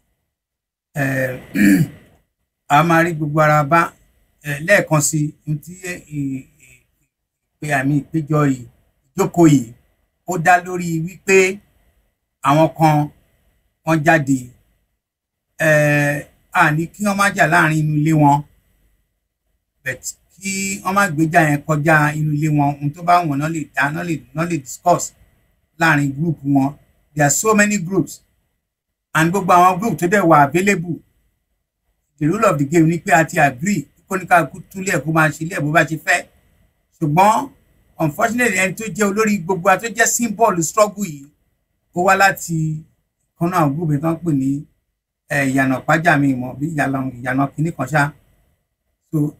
A máa rí gbogbo ara bá lẹ́ẹ̀kan sí i tí ìpè àmì ìpéjọ yìí, ìjókòó yìí, ó dá lórí wípé àwọn kan wọ́n jáde, a ní kí wọ́n má jà láàrin inú ilé wọn, but kí wọ́n má gbéjà yẹn kọjá inú ilé wọn. Ohun tó bá wọn náà lè dá, náà lè discuss láàrin group wọn. There are so many groups, and gbogbo àwọn group tó dẹ̀ wà available. The rule of the game ni pé a ti agree kó ní ká túlẹ̀ kó máa ṣe ilé ẹ̀ bó bá ṣe fẹ́. Ṣùgbọ́n unfortunately, ẹni tó jẹ́ olórí gbogbo wa tó jẹ́ symbol struggle yìí, ó wá láti kan náà group yẹn tó ń pè ní ìyànà pàjá mi mọ̀ bí ìyànà kìíní kan ṣá. So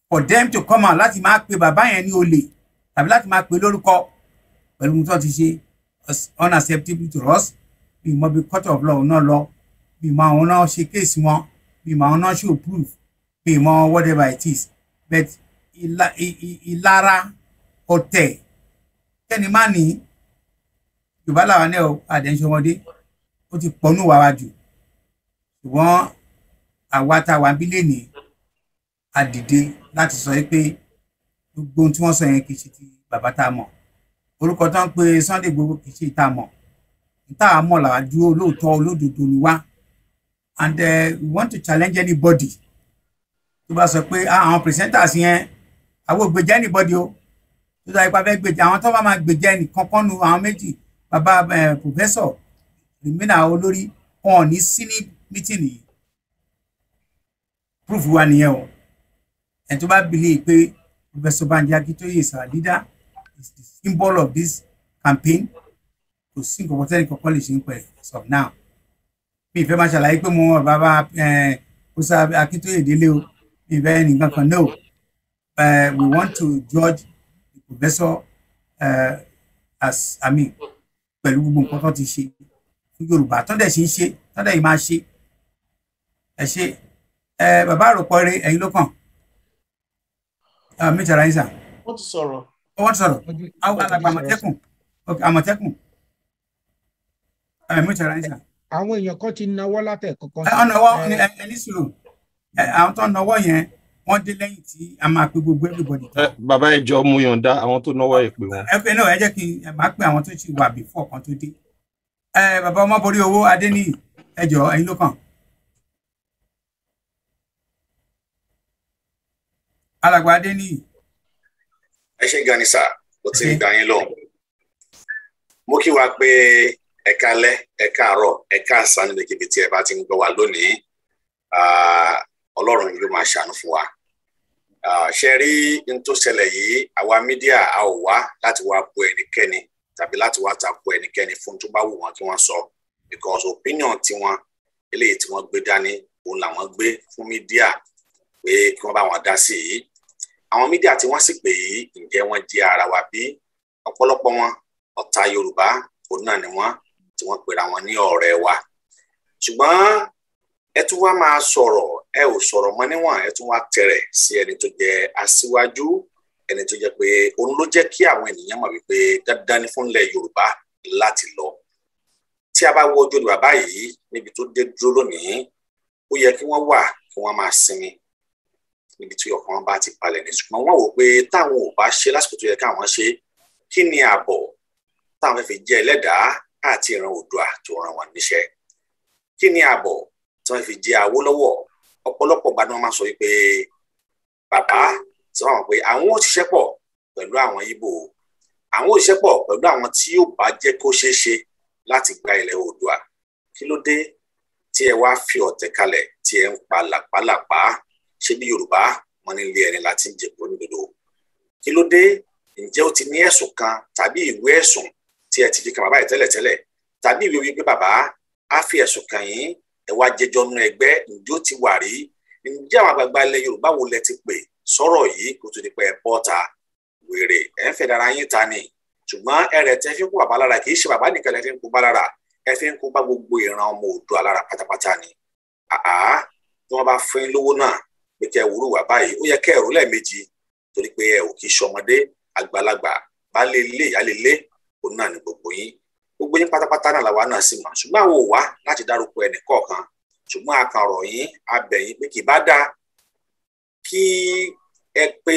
for them to come out láti máa pe bàbá yẹn ní olè tàbí láti máa pe lórúkọ pẹ̀lú ohun tó ti ṣe unacceptable to us. Bí mo bí court of law náà lọ, bí mo àwọn náà ṣe case wọn, bí mo àwọn náà show proof, bí mo whatever it is, but ìlara ọ̀tẹ̀ kẹ́ni má ní Yorùbá làwọn náà àdẹ́sọmọdé ó ti pọnú wàrà jù. Ṣùgbọ́n àwa tá a wà bí lẹ́nìí a dìde láti sọ pé gbogbo ohun tí wọ́n sọ yẹn kì í ṣe ti bàbá tá a mọ̀. Orúkọ tó ń pe Sunday Igboho kì í ṣe tá a mọ̀. Tá a mọ̀ làwa dúró, lóòótọ́ olódodo ni wá. And we want to challenge anybody tó bá sọ pé àwọn presenters yẹn, àwọn ò gbèjà anybody o. Tó dá ipa fẹ́ gbèjà àwọn tó bá máa gbèjà ẹnìkan kan nu àwọn méjì, bàbá professor rìmínà olórí wọn ò ní sí ní meeting yìí. Proof wa nìyẹn o. Ẹni tó bá believe pé Professor Banji Akintoye is our leader, is the symbol of this campaign, kò sí nǹkan kan tẹ́nì kankan lè ṣe ń pẹ̀ as of now. Mi ìfẹ́ máa ṣàlàyé pé mo mọ bàbá Professor Akintoye délé o, mi ìfẹ́ nìkan kan no. We want to judge the professor as, I mean, pẹ̀lú gbogbo nǹkan tó ti ṣe fún Yorùbá, tó dẹ̀ ṣe ń ṣe, tó dẹ̀ yìí máa ṣe. Ẹ ṣe ẹ bàbá àròpọ̀ eré, ẹ̀yin ló kàn. Mi tara yín sà. Wọ́n ti sọ̀rọ̀. Wọ́n ti sọ̀rọ̀. Àwọn alàgbà Àmọ̀tẹ́kùn. Ok, Àmọ̀tẹ́kùn. Mi tara yín sà. Àwọn èèyàn kan ti nawọ́ látẹ̀ kankan. Ọ̀nà ọwọ́ ẹ ní sùúrù. Àwọn tó ń nawọ́ yẹn, wọ́n dé lẹ́yìn tí a máa pe gbogbo everybody. Bàbá, ẹ jọ̀ọ́, mo yọ̀ǹda àwọn tó náwó ẹ pè wọ́n. Ẹ pé náà, ẹ jẹ́ kí n máa pe àwọn tó ti wà before kan tó dé. Bàbá Ọmọborí owó Adéníyì, ẹ jọ̀ọ́, ẹ̀yin ló kàn. Alàgbà Adéníyì. Ẹ ṣe gan ni sà, ó ti ń gbà yín lọ. Mo kí wa pé ẹ káalẹ́, ẹ káàárọ̀, ẹ káàsán níbikíbi tí ẹ bá ti ń gbọ́ wa lónìí. Ọlọ́run yóò máa ṣàánú fún wa. Ṣe rí n tó ṣẹlẹ̀ yìí, àwa media a ò wá láti wá bu ẹnikẹ́ni tàbí láti wá tako ẹnikẹ́ni fún tó bá wù wọ́n kí wọ́n sọ, because opinion tiwọn eléyìí tí wọ́n gbé dání òun làwọn gbé fún media pé kí wọ́n bá wọn dá sí yìí. Àwọn media tí wọ́n sì pè yìí, ǹjẹ́ wọ́n jẹ́ ara wa bí? Ọ̀pọ̀lọpọ̀ wọn ọ̀tá Yorùbá òun náà ni wọ́n, tí wọ́n pera wọn ní ọ̀rẹ́ wa. Ṣùgbọ́n ẹ tún wá máa sọ̀rọ̀, ẹ ò sọ̀rọ̀ mọ́ níwọ̀n, ẹ tún wá tẹ̀rẹ̀ sí ẹni tó jẹ́ aṣíwájú, ẹni tó jẹ́ pé òun ló jẹ́ kí àwọn ènìyàn mọ̀ wípé dandan ni fún ilẹ̀ Yorùbá láti lọ. Tí a bá wo ojú bàbá yìí níbi tó dé dúró lónìí, ó yẹ kí wọ́n wà kí wọ́n máa sinmi níbi tí ọkàn wọn bá ti balẹ̀ ní. Ṣùgbọ́n wọ́n wò pé táwọn ò bá ṣe lásìkò tó yẹ káwọn ṣe, kí ni ààbọ̀ táwọn fẹ́ fi jẹ́ ẹlẹ́dàá àti ìran Oòduà tó ràn wọ́n níṣẹ́? Kí ni ààbọ̀ tí wọ́n fi jẹ́ Awólọ́wọ̀? Ọ̀pọ̀lọpọ̀ gba ni wọ́n máa sọ wípé bàbá tí wọ́n mọ̀ pé àwọn ò ṣiṣẹ́ pọ̀ pẹ̀lú àwọn Ìgbò, àwọn ò ṣiṣẹ́ pọ̀ pẹ̀lú àwọn tí yóò bá jẹ́ kó ṣeé ṣe láti gba ilẹ̀ Oòduà. Kí ló dé tí ẹ wá fi ọ̀tẹ̀ kalẹ̀ tí ẹ ń pa làpálàpá? Ṣé bí Yorùbá wọn ní ilé ẹni láti ń jẹ̀bú nídodo? Kí ló dé? Ǹjẹ́ ó ti ní ẹ̀sùn kan tàbí ìwé ẹ̀sùn tí ẹ ti fi kan bàbá yìí tẹ́lẹ̀tẹ́lẹ̀, tàbí ìwé wípé bàbá á fi ẹ̀sùn kàn yín, ẹ wá jẹjọ́ nú ẹgbẹ́, ǹjẹ́ ó ti wà rí? Ǹjẹ́ àwọn àgbààgbà ilẹ̀ Yorùbá wo lẹ ti pè sọ̀rọ̀ yìí kó tó di pé ẹ bọ́ ta? Wèrè ẹ̀ ń fẹ́ dára yín ta ni. Ṣùgbọ́n ẹrẹ̀ tẹ́ fi ń kó bàbá lára, kì í ṣe bàbá nìkan lẹ fi ń kó bá lára, ẹ fi ń kó bá gbogbo ìran ọmọ Oòduà lára pátápátá ni. Àá tí wọ́n bá fún yín lówó náà pé kẹ́ ẹ wúrú wà báyìí, ó yẹ kẹ́ ẹ rò lẹ́ẹ̀mejì, torí pé ẹ ò kì í ṣọmọdé, àgbàlagbà bá lé lé ìyá lé lé òun náà ni gbogbo yín. Gbogbo yín pátápátá náà làwa náà sì mọ̀. Ṣùgbọ́n àwọn ò wá láti dárúkọ ẹnì kọ̀ọ̀kan, ṣùgbọ́n a kàn rọ̀ yín, a bẹ̀ yín pé kì í bá dáa kí ẹ pé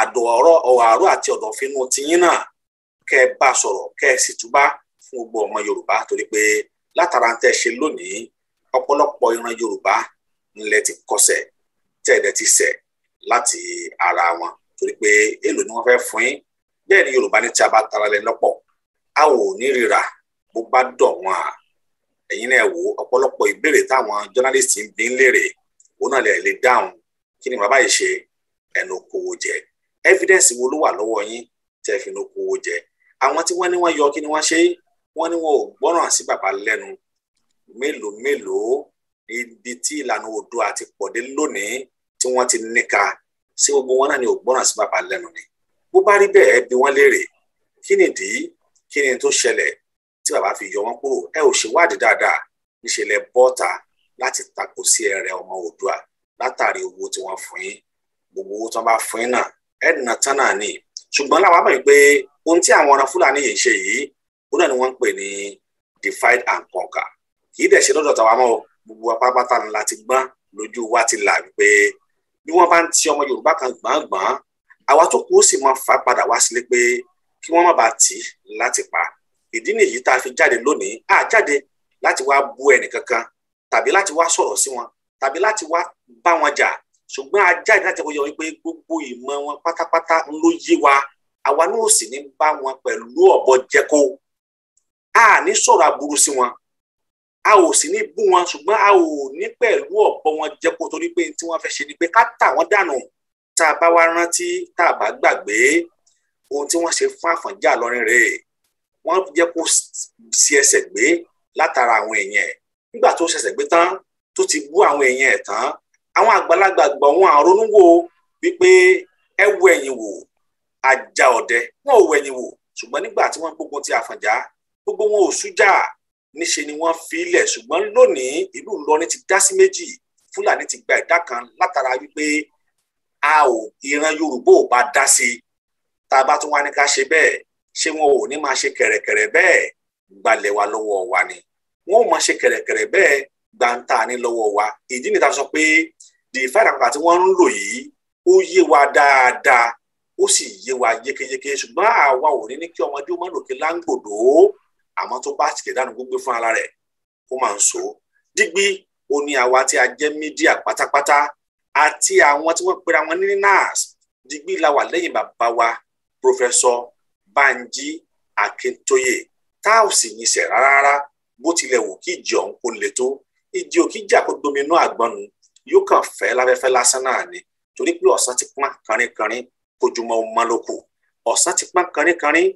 àdó ọ̀rọ̀ ọ̀hárọ̀ àti ọ̀dọ̀fínú tiyín náà, kẹ́ ẹ bá sọ̀rọ̀, kẹ́ ẹ sì túbá fún gbogbo ọmọ Yorùbá, torí pé látara ń tẹ́ ṣe lónìí, ọ̀pọ̀lọpọ̀ ìran Yorùbá ńlẹ̀ ti kọsẹ̀ tẹ́ ẹ̀dẹ̀ ti sẹ̀ láti ara wọn, torí pé èèlò ni wọ́n fẹ́ fún yín. Bẹ́ẹ̀ ni Yorùbá ní tí a bá tara lẹ lọ́pọ̀, a ò ní ríra bó bá dọ̀ wọ́n à. Ẹ̀yin náà wò ọ̀pọ̀lọpọ̀ ìbéèrè táwọn jọ́nálìsì ń bi ń léèrè, òun náà lè lè dáhùn. Kí ni bàbá yìí ṣe? Ẹnu kówó jẹ. Evidence wo ló wà lọ́wọ́ yín tẹ́ fi ní kówó jẹ? Àwọn tí wọ́n ní wọ́n yọ, kí ni wọ́n ṣe? Wọ́n ní wọn ò gbọ́ràn sí bàbá lẹ́nu. Mélòó mélòó ibi tí ìlànà Oòduà ti pọ̀ dé lónìí tí wọ́n ti níka sí gbogbo wọn náà ni ò gbọ́ràn sí bàbá lẹ́nu ni. Bó bá rí bẹ́ẹ̀, ẹ bi wọ́n léèrè kí nìdí, kí ni tó ṣẹlẹ̀ tí bàbá fi yọ wọ́n kúrò? Ẹ ò ṣèwádìí dáadáa, níṣẹ́ lẹ bọ́ta láti tako sí ẹrẹ ọmọ Oòduà látàrí owó tí wọ́n fún yín. Gbogbo owó tí wọ́n bá fún yín náà, ẹ nà tán náà ni. Ṣùgbọ́n làwọn mọ̀ pé ohun tí àwọn ọ̀ràn Fúlàní yìí ń ṣe yìí, òun náà ni wọ́n ń pè ní divide and conquer. Kì í dẹ̀ ṣe lọ́dọ̀ tàwa mọ́ o, gbogbo wa pátápátá ni la ti gbọ́n, lójú wa ti là wípé bí wọ́n bá ń ti ọmọ Yorùbá kan gbọ̀ngbọ̀n, àwa tó kù ó sì máa fà padà wá sílé pé kí wọ́n má bàa tì í láti pa. Ìdí nìyí tá a fi jáde lónìí. A jáde láti wá bú ẹnì kankan tàbí láti wá sọ̀rọ̀ sí wọn tàbí láti wá bá wọn jà, ṣùgbọ́n a jáde láti kó yọ wípé gbogbo ìmọ̀ wọn pátápátá ń ló yé wa. Àwa náà sì ní bá wọn pẹ̀lú ọ̀bọ jẹ́kó, a ní sọ̀rọ̀ aburú sí wọn, a ò sì ní bú wọn, ṣùgbọ́n a ò ní pẹ̀lú ọ̀bọ wọn jẹ́kó, torí pé tí wọ́n fẹ́ ṣe ni pé ká tà wọ́n dànù Tá a bá wá rántí, tá a bá gbàgbé ohun tí wọ́n ṣe fún Àfọ̀njá Ìlọrin rèé, wọ́n jẹ́ kó sí ẹsẹ̀ gbé látara àwọn èèyàn ẹ̀. Nígbà tó ṣẹ̀ṣẹ̀ gbé tán, tó ti bú àwọn èèyàn ẹ̀ tán, àwọn àgbàlagbà gbọ̀ wọn àronú wò wípé ẹ wo ẹ̀yìn wò, ajá ọdẹ wọn ò wo ẹ̀yìn wò. Ṣùgbọ́n nígbà tí wọ́n gbógun ti Àfọ̀njá, gbogbo wọn ò sújà, níṣe ni wọ́n fi ilẹ̀. Ṣùgbọ́n lónìí ìlú Ìlọrin ti dá sí méjì, Fúlàní ti gba ìdá kan látara wípé a ò ìran Yorùbá ò bá dá sí i. Tá a bá tún wá ní ká ṣe bẹ́ẹ̀, ṣé wọn ò ní máa ṣe kẹ̀rẹ̀kẹ̀rẹ̀ bẹ́ẹ̀ gbalẹ̀ wa lọ́wọ́ wa ni? Wọn ò máa ṣe kẹ̀rẹ̀kẹ̀rẹ̀ bẹ́ẹ̀ gbàǹtà ní lọ́wọ́ wa. Ìdí nìta sọ pé the fire àpapọ̀ tí wọ́n ń lò yìí ó yé wa dáadáa, ó sì yé wa yékéyéké. Ṣùgbọ́n àwa ò ní ní kí ọmọdé ó má lòkè láǹgbòdo, àmọ́ tó bá ti lè dànù gbogbo fún ara rẹ̀ kó máa ń so dígbí. Ó ní àwa tí a jẹ́ mídíà pátápátá àti àwọn tí wọ́n pera wọn ní NAS, dígbí la wà lẹ́yìn bàbá wa Professor Banji Akintoye, tá ò sì yìnsẹ̀ rárá. Bó tilẹ̀ wù kí ìjì ọ̀hún kó le tó, ìjì ò kí jà kó dominú àgbọ̀nù, yóò kàn fẹ́ láfẹ́fẹ́ lásán náà ni. Torí pé ọ̀sán ti pọ́n kánrínkánrín kójúmọ́ ọmọ ló kù, ọ̀sán ti pọ́n kánrínkánrín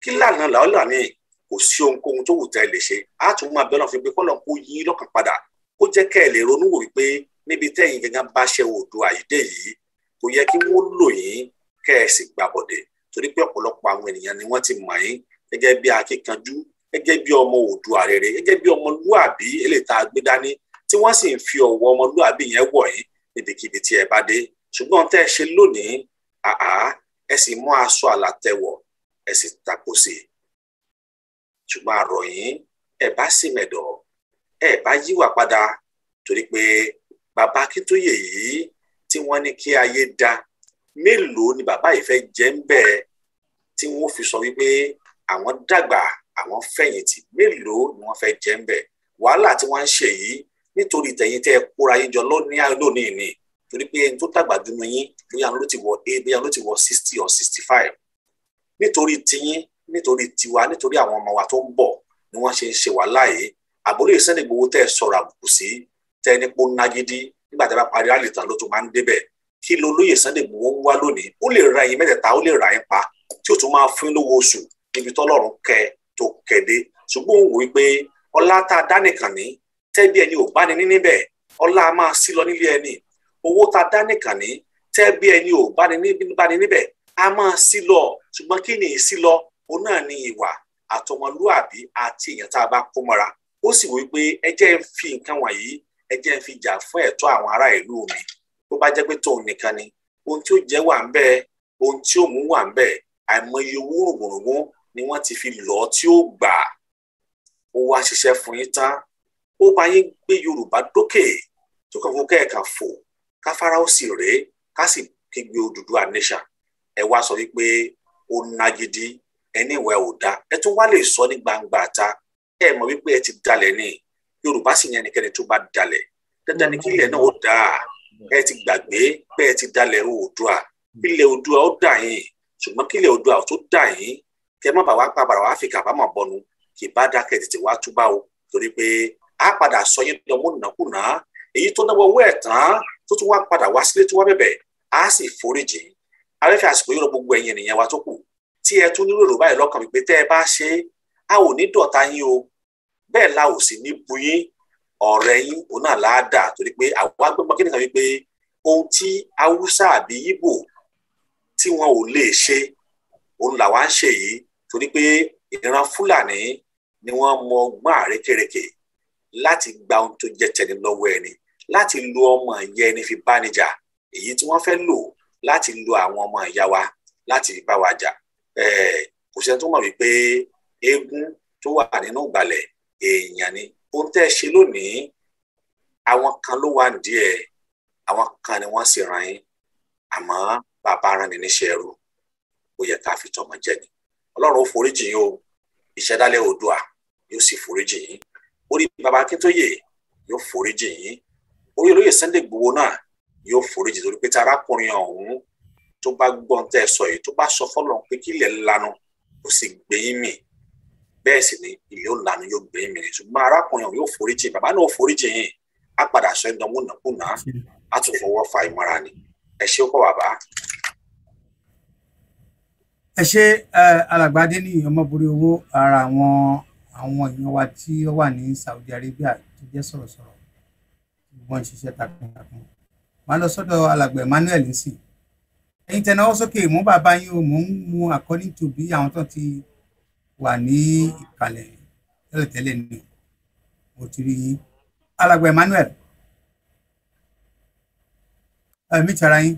kí lànà làálà ni kò sí ohunkóhun tó wù tẹ́ ẹ lè ṣe. Á tún máa bẹ́ẹ̀ náà fi pé kọ́lọ̀ kó yí lọ́kàn padà, kó jẹ́ kẹ́ ẹ lè ronú wò wípé níbi tẹ́yìn gangan bá ṣe Oòduà yìí dé yìí, kò yẹ kí wọ́n lò yín kẹ́ ẹ sì gbàbọ̀dẹ̀. Torí pé ọ̀pọ̀lọpọ̀ àwọn ènìyàn ni wọ́n ti mọ̀ yín gẹ́gẹ́ bí akíkanjú, gẹ́gẹ́ bí ọmọ Oòduà rere, gẹ́gẹ́ bí ọmọlúàbí eléyìí tá a gbé dání, tí wọ́n sì ń fi ọ̀wọ̀ ọmọlúàbí yẹn wọ̀ yín níbikíbi tí ẹ bá dé. Ṣùgbọ́n tẹ́ ẹ ṣe lónìí, àá ẹ sì mú aṣọ àlàtẹ̀wọ̀, ẹ sì tako sí i. Ṣùgbọ́n àrọ̀ yín, ẹ bá sì mẹ̀dọ̀, ẹ bá yíwà padà. Torí pé bàbá Akíntóyè yìí tí wọ́n ní kí ayé da, mélòó ni bàbá yìí fẹ́ jẹ́ ń bẹ́ẹ̀ tí wọ́n fi sọ wípé àwọn dàgbà, àwọn fẹ̀yìntì, mélòó ni wọ́n fẹ́ jẹ́ ń bẹ̀? Wàhálà tí wọ́n ń ṣe yìí nítorí tẹ̀yìn tẹ́ ẹ kóra yín jọ lónìí ni. Torí pé ẹni tó dàgbà dunu yín, bóyá ló ti wọ eight, bóyá ló ti wọ 60 or 65. Nítorí tiyín, nítorí tiwa, nítorí àwọn ọmọ wa tó ń bọ̀ ni wọ́n ṣe ń ṣe wàhálà yìí. Àbúrò Sunday Igboho tẹ́ ẹ sọ̀rọ̀ àbùkù sí, tẹ́ ẹ ní pó nágídí, nígbà tí a bá parí rálì tán ló tún máa ń débẹ̀. Kí ló lóye Sunday Igboho ń wá lónìí? Ó lè ra ẹyin mẹ́tẹ̀ẹ̀ta, ó lè ra ẹyin pa, tí ó tún máa fún lówó oṣù níbi tọ́lọ́run kẹ tó kẹ̀dé. Ṣùgbọ́n òun wò wípé ọlá tá a dá nìkan ní, tẹ́bí ẹni ò bá ní ní níbẹ̀, ọlá a máa sí lọ nílé ẹni. Owó tá a dá nìkan ní, tẹ́bí ẹni ò bá ní níbẹ̀, a máa sí lọ. Ṣùgbọ́n kí ni ìsí lọ? Òun náà ni ìwà àtọmọlúàbí àti èèyàn tá a bá kó mọ́ra. Ó sì wí pé ẹ jẹ́ ń fi nǹkan wọ̀nyí, ẹ jẹ́ ń fi jà fún ẹ̀tọ́ àwọn ará ìlú mi. Tó bá jẹ́ pé tóun nìkan ni, ohun tí ó jẹ́ wà ń bẹ́ẹ̀, ohun tí ó mú wà ń bẹ́ẹ̀, àìmọye owó rògbòrògbò ni wọ́n ti fi lọ tí ó gbà. Ó wá ṣiṣẹ́ fún yín tán, ó bá yín gbé Yorùbá dókè, tó kàn fún kẹ́ẹ̀kan fò, káfárá ó sì rèé, ká sì kígbe Odùduwà nation. Ẹ wá sọ wípé ó nágídí, ẹni ìwẹ̀ ò dá. Ẹ tún wá lè sọ ní gbangba ta, ẹ mọ̀ wípé ẹ ti dalẹ̀ ni. Yorùbá sì ní ẹnikẹ́ni tó bá dalẹ̀, dandan ni kí ilẹ̀ náà ó dáa. Ẹ ti gbàgbé pé ẹ ti dalẹ̀ Oòduà, ilẹ̀ Oòduà ó dà yín. Ṣùgbọ́n kí ilẹ̀ Oòduà tó dà yín, kẹ má bàa wá pàbàrà wá fi kàbámọ̀ bọnu, kì bá dákẹ́ tètè wá túbá o. Torí pé a padà sọ yín dọmọ nàkúnà, èyí tó náwó owó ẹ̀ tán tó tún wá padà wá sílé tó wá bẹ̀bẹ̀, á sì foríjì. Afẹ́fẹ́ àsìkò yìí rọ gbogbo ẹ̀yin ènìyàn wa tó kù tí ẹ tún nílò èrò báyìí lọ́kàn wípé tẹ́ ẹ bá ṣe é, a ò ní dọ̀tá yín o, bẹ́ẹ̀ la ò sì ní bu yín, ọ̀rẹ́ yín òun náà là á dà. Torí pé àwọn agbẹ́gbọ́n kí nìkan wípé ohun tí Haúsá àbí Ìgbò tí wọn ò lè ṣe, òun làwa ń ṣe yìí. Torí pé ìran Fúlàní ni wọ́n mọ ọgbọ́n àrékérekè láti gba ohun tó jẹ́ tẹni lọ́wọ́ ẹni, láti lo ọmọ ìyá ẹni fi bá ni jà, èyí tí wọ́n fẹ́ lò láti lo àwọn ọmọ ìyá wa láti fi bá wa jà. Kò sẹ́ni tó mọ̀ wípé eégún tó wà nínú ìgbàlẹ̀ èèyàn ni. Ohun tẹ́ ẹ ṣe lónìí, àwọn kan ló wà nídìí ẹ̀, àwọn kan ni wọ́n sì ràn yín. Àmọ́ bàbá rán ni níṣẹ́ ẹrú, ó yẹ ká fi tọmọ jẹ ni. Ọlọ́run ó foríjì yín o, ìṣẹ̀dálẹ̀ Oòduà yóò sì foríjì yín, orí bàbá Akíntóyè yóò foríjì yín, orí olóyè Sunday Igboho náà yóò foríjì. Torí pé tí arákùnrin ọ̀hún tó bá gbọ́n tẹ́ ẹ sọ yìí, tó bá sọ fọ́lọ́run pé kí ilẹ̀ lanu ó sì gbé yín mì, bẹ́ẹ̀ sì ni ilẹ̀ ó lanu yóò gbé yín mì. Ṣùgbọ́n arákùnrin ọ̀hún yóò foríjì, bàbá náà ó foríjì yín, á padà sọ ẹ̀ dánwó nàkúnà, á tún fọwọ́ fa ìmọ̀ra ni. Ẹ ṣé pọ̀ bàbá. Ẹ ṣe alàgbà Adéníyì Ọmọbórí owó, ara àwọn èèyàn wa tí ó wà ní Saudi Arabia tó jẹ́ sọ̀rọ̀sọ̀rọ̀ tí wọ́n ń ṣiṣẹ́ takuntakun. Màá lọ sọ́dọ̀ alàgbà Emmanuel nsìn. Ẹ̀yin tẹnáwó sókè, mú bàbá yín o, mò ń mú according to bí àwọn tó ti wà ní ìkàlẹ̀ tẹ́lẹ̀tẹ́lẹ̀ ni mo ti rí yín. Alàgbà Emmanuel, ẹ mí tara yín.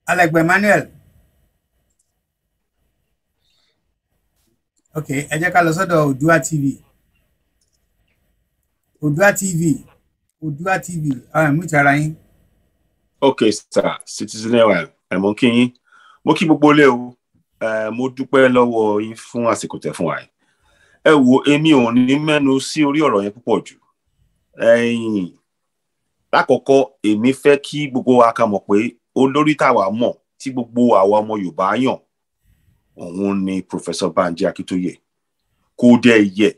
Alàgbà Emmanuel, ok, ẹ jẹ́ ká lọ sọ́dọ̀ Oòduà TV. Oòduà TV, Oòduà TV, ẹ mú tara yín. Ok sir, Citizen ẹ mo kí yín, mo kí gbogbo ilé o. Mo dúpẹ́ lọ́wọ́ yín fún àsìkò tẹ́ fún wa yìí. Ẹ wo, èmi ò ní mẹ́nu sí orí ọ̀rọ̀ yẹn púpọ̀ jù. Ẹ̀yin lákọ̀ọ́kọ́, èmi fẹ́ kí gbogbo wa ká mọ̀ pé olórí táwa mọ̀ tí gbogbo àwa ọmọ Yorùbá yàn, òun ni Professor Banji Akíntóyè. Kò dẹ̀ yẹ,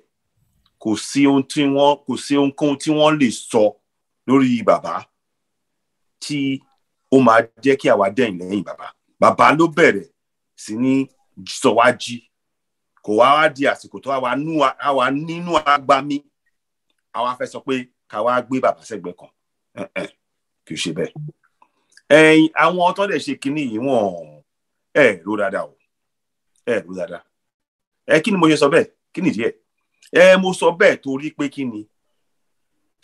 kò sí ohun tí wọ́n, kò sí ohunkóhun tí wọ́n lè sọ lórí bàbá tí ó máa jẹ́ kí àwa dẹ̀yìn lẹ́yìn bàbá. Bàbá ló bẹ̀rẹ̀ sí ní sọ wá jí, kò wá wá di àsìkò tó àwa nínú agbami àwa fẹ́ sọ pé ká wá gbé bàbá sẹ́gbẹ̀ẹ́ kan. Kì í ṣe bẹ́ẹ̀. Ẹ̀yin àwọn tó dẹ̀ ṣe kinní yìí, wọ́n ẹ̀ ló dáadáa o, ẹ̀ ló dáadáa. Ẹ kí ni mo ṣe sọ bẹ́ẹ̀? Kí nìdí ẹ̀? Ẹ mo sọ bẹ́ẹ̀ torí pé kí ni,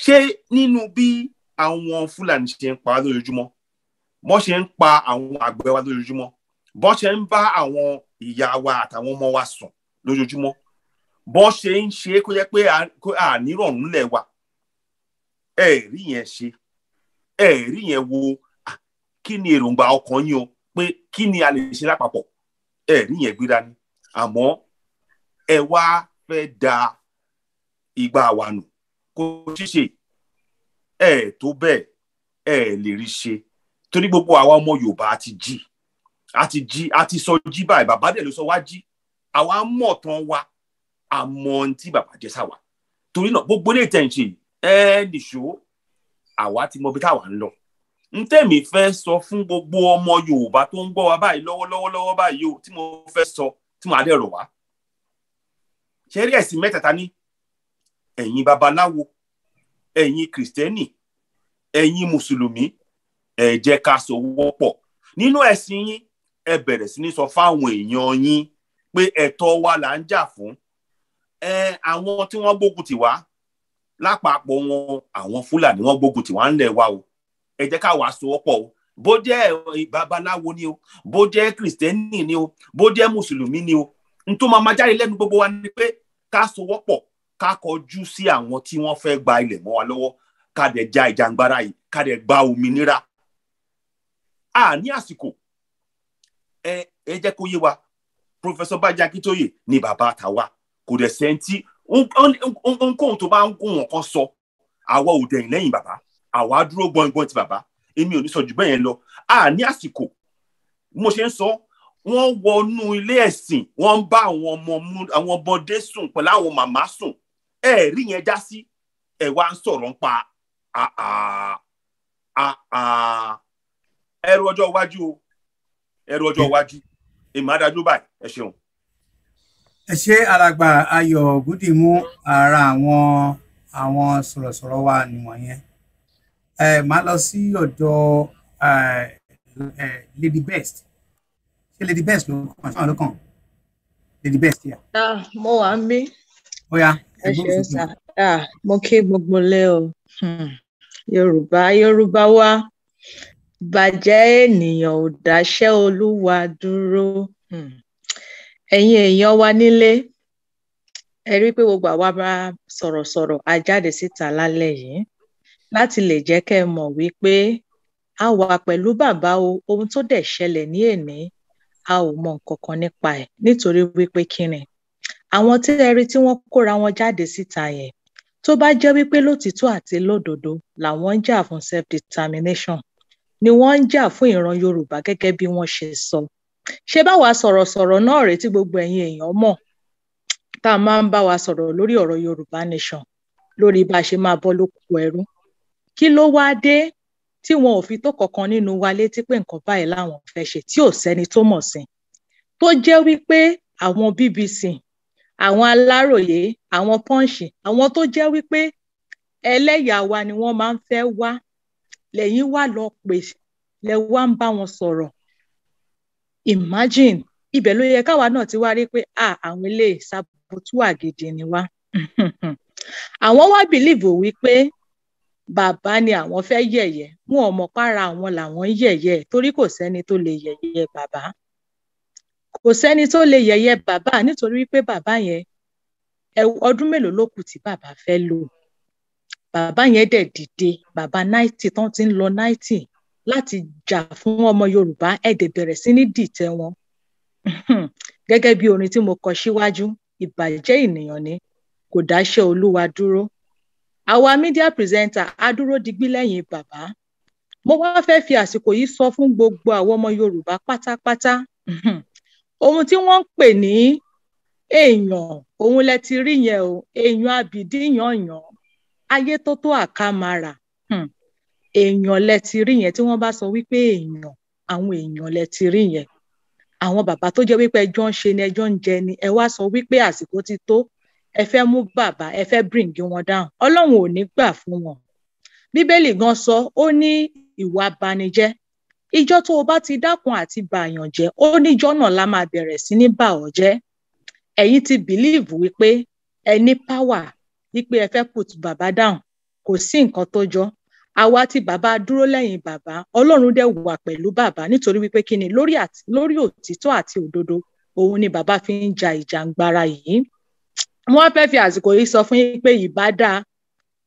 ṣé nínú bí àwọn Fúlàní ṣe ń pa wá lójoojúmọ́, bọ́n ṣe ń pa àwọn àgbẹ̀ wa lójoojúmọ́, bọ́n ṣe ń bá àwọn ìyá wa àtàwọn ọmọ wa sùn lójoojúmọ́, bọ́n ṣe ń ṣe kó jẹ́ pé à nírọ̀rùn lẹ̀ wa, ẹ rí yẹn ṣe, ẹ rí yẹn wo, kí ni èròǹgbà ọkàn yín o, pé kí ni a lè ṣe lápapọ̀, ẹ rí yẹn gbé dání. Àmọ́ ẹ wá fẹ́ da ìgbà wa nù, kò ṣíṣe, ẹ tó bẹ́ẹ̀ ẹ lè rí ṣe, torí gbogbo àwa ọmọ Yorùbá a ti jí, a ti jí, a ti sọ jí báyìí. Bàbá dẹ̀ ló sọ wá jí, àwa mọ̀ tán wa, àmọ́ ohun tí bàbá jẹ́ sáwa. Torí náà gbogbo ilé ìtẹ̀ ń ṣe ẹ nìṣó, àwa ti mọ ibi táwa ń lọ. N tẹ́mi fẹ́ sọ fún gbogbo ọmọ Yorùbá tó ń gbọ́ wa báyìí lọ́wọ́lọ́wọ́ lọ́wọ́ báyìí o, tí mo fẹ́ sọ, tí mo adé rọ̀ wá, ṣe rí ẹ̀sìn mẹ́tẹ̀ẹ̀ta ní ẹ̀yin babaláwo, ẹ̀yin kìrìsìtẹ́nì, ẹ̀yin mùsùlùmí, ẹ jẹ́ ká sowọ́pọ̀ nínú ẹ̀sìn yín. Ẹ bẹ̀rẹ̀ sí ní sọ fáwọn èèyàn yín pé ẹ̀tọ́ wa là ń jà fún. Ẹ àwọn tí wọ́n gbógun tì wá lápapọ̀ wọn, àwọn Fúlàní wọ́n gbógun tì wá ńlẹ̀ wa o, ẹ jẹ́ ká wá sowọ́pọ̀ o. Bó jẹ́ babaláwo ni o, bó jẹ́ kìrìsìtẹ́nì ni o, bó jẹ́ mùsùlùmí ni o, n tó máa jáde lẹ́nu gbogbo wa ni pé ká sowọ́pọ̀, ká kọjú sí àwọn tí wọ́n fẹ́ gba ilẹ̀ mọ́ wa lọ́wọ́, ká dẹ̀ ja ìjàngbara yìí, ká dẹ̀ gba òmìnira. A ní àsìkò, ẹ jẹ́ kó yé wa, Professor Banji Akíntóyè ni bàbá tàwa, kò dẹ̀ sẹ́ńtì ohunkóhun tó bá ń kó wọn kan sọ, àwa ò dẹ̀yìn lẹ́yìn bàbá, àwa dúró gbọ̀ngbọ̀n ti bàbá. Èmi ò ní sọ jù bẹ́ẹ̀ yẹn lọ. A ní àsìkò, mo ṣe ń sọ, wọ́n wọnú ilé ẹ̀sìn, wọ́n ń bá àwọn ọmọ àwọn ọmọdé sùn pẹ̀lú àwọn màmá sùn, ẹ rí yẹn já sí, ẹ wá ń sọ̀rọ̀ ń pa ẹrù ọjọ́ iwájú o, ẹrù ọjọ́ iwájú. Èmi adájú báyìí, ẹ ṣeun. Ẹ ṣe alàgbà Ayọ̀ Ògúndìmú, ara àwọn sọ̀rọ̀sọ̀rọ̀ wa nìwọ̀nyẹn. Ẹ máa lọ sí ọ̀dọ̀ Lady Best. Ṣé Lady Best ló kàn? Ṣé àwọn ló kàn? Lady Best yà. Mo wà ń bí. Ó yá. Ẹ ṣeun sá, mo kí gbogbo lé o. Yorùbá Yorùbá wa, bàjẹ́ ènìyàn ò dáṣẹ́ Olúwa dúró. Ẹ̀yin èèyàn wa nílé, ẹ rí pé gbogbo àwa bá sọ̀rọ̀sọ̀rọ̀ a jáde síta lálẹ́ yìí láti lè jẹ́ kẹ́ ẹ mọ̀ wípé a wà pẹ̀lú bàbá o. Ohun tó dẹ̀ ṣẹlẹ̀ ní èní, a ò mọ nǹkan kan nípa ẹ̀, nítorí wípé kíni àwọn tí ẹ rí tí wọ́n kóra wọn jáde síta yẹn, tó bá jẹ́ wípé lótìtọ́ àti lódodo làwọn ń jà fún self-determination, ni wọ́n ń jà fún ìran Yorùbá gẹ́gẹ́ bí wọ́n ṣe sọ. Ṣé báwa sọ̀rọ̀sọ̀rọ̀ náà rèé tí gbogbo ẹ̀yin èèyàn mọ̀ tá a máa ń bá wa sọ̀rọ̀ lórí ọ̀rọ̀ Yorùbá Nation? lórí bá a ṣe máa bọ́ lóko ẹrú. Kí ló wáá dé tí wọn ò fi tó kankan nínú wa létí pé nǹkan báyìí làwọn fẹ́ ṣe tí ò sẹ́ni tó mọ̀ sí, tó jẹ́ wípé àwọn BBC, àwọn Aláròyé, àwọn Punch, àwọn tó jẹ́ wípé ẹlẹ́yà wa ni wọ́n máa ń fẹ́ wá, lẹ́yìn wá lọ pè lẹ wá ń bá wọn sọ̀rọ̀. Imagine, ibẹ̀ ló yẹ káwa náà ti wá rí pé àwọn eléyìí saboteur gidi ni wá. Àwọn wá bìlíìfù wípé bàbá ni àwọn fẹ́ yẹ̀yẹ́, wọn ò mọ̀ pára àwọn làwọn ń yẹ̀yẹ́, torí kò sẹ́ni tó lè yẹ̀yẹ́ bàbá, kò sẹ́ni tó lè yẹ̀yẹ́ bàbá, nítorí wípé bàbá yẹn ọdún mélòó ló kù tí bàbá fẹ́ lò. Bàbá yẹn dẹ̀ dìde, bàbá 90 tán ti ń lọ 90 láti jà fún ọmọ Yorùbá, ẹ̀ dẹ̀ bẹ̀rẹ̀ sí ní dìtẹ̀ wọn. Gẹ́gẹ́ bí orin tí mo kọ síwájú, ìbàjẹ́ ènìyàn ni kò dáṣẹ́ Olúwa dúró. Àwa media presenter á dúró digbí lẹ́yìn bàbá. Mo wá fẹ́ fi àsìkò yìí sọ fún gbogbo àwọn ọmọ Yorùbá pátápátá, ohun tí wọ́n ń pè ní èèyàn, òun lẹ ti rí yẹn o, èèyàn àbìdí yànyàn, ayé tó tó àkàmàrà. Èèyàn lẹ ti rí yẹn. Tí wọ́n bá sọ wípé èèyàn, àwọn èèyàn lẹ ti rí yẹn. Àwọn bàbá tó jẹ́ wípé ẹjọ́ ń ṣe ni, ẹjọ́ ń jẹ ni, ẹ wá sọ wípé àsìkò ti tó, ẹ fẹ́ mú bàbá, ẹ fẹ́ bring wọn down. Ọlọ́run ò ní gbà fún wọn. Bíbélì gan sọ, ó ní ìwà abanijẹ́, ìjọ́ tó o bá ti dákun àti bàyàn jẹ́, ó níjọ́ náà la máa bẹ̀rẹ̀ sí ní bà ọ́ jẹ́. Ẹ̀yin ti believe wípé ẹ ní power, wípé ẹ fẹ́ put bàbá down, kò sí nǹkan tó jọ. Àwa tí bàbá dúró lẹ́yìn bàbá, Ọlọ́run dẹ̀ wà pẹ̀lú bàbá, nítorí wípé kí ni, lórí òtítọ́ àti òdodo, òun ni bàbá fi ń ja ìjàngbara yìí. Wọ́n fẹ́ fi àsìkò yìí sọ fún yín pé ìbá dáa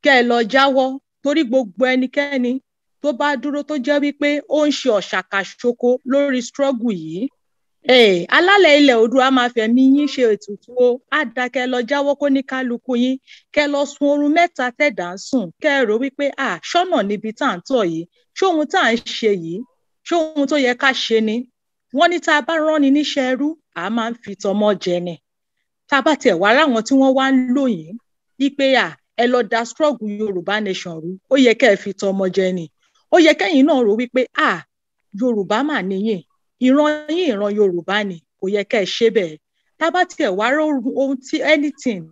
kẹ́ ẹ lọ jáwọ́, torí gbogbo ẹnikẹ́ni tó bá dúró tó jẹ́ wípé ó ń ṣe ọ̀ṣàkàṣoko lórí struggle yìí, alálẹ̀ ilẹ̀ Oòduà máa fẹ̀mí yín ṣe ètùtù o. Á dáa kẹ́ ẹ lọ jáwọ́, kó ní kálukú yín kẹ́ ẹ lọ sun oorun mẹ́ta tẹ̀dá ń sùn, kẹ́ ẹ rò wípé ṣọ́nà níbi tá à ń tọ̀ yìí, ṣóhun tá à ń ṣe yìí, ṣóhun tó yẹ ká ṣe ni. Wọ́n ní tá a bá rán ni níṣẹ́ ẹrú, à máa ń fi tọmọ jẹ ni. Tá a bá tiẹ̀ wá ráwọn tí wọ́n wá ń lò yín wípé ẹ lọ da struggle Yorùbá nation rú, ó yẹ kẹ́ ẹ fi tọmọ jẹ ni. Ó yẹ kẹ́yìn náà rò wípé Yorùbá mà níyìn, ìran yín ìran Yorùbá ni, kò yẹ kẹ́ ẹ ṣe bẹ́ẹ̀. Tá a bá tiẹ̀ wá ohun tí anything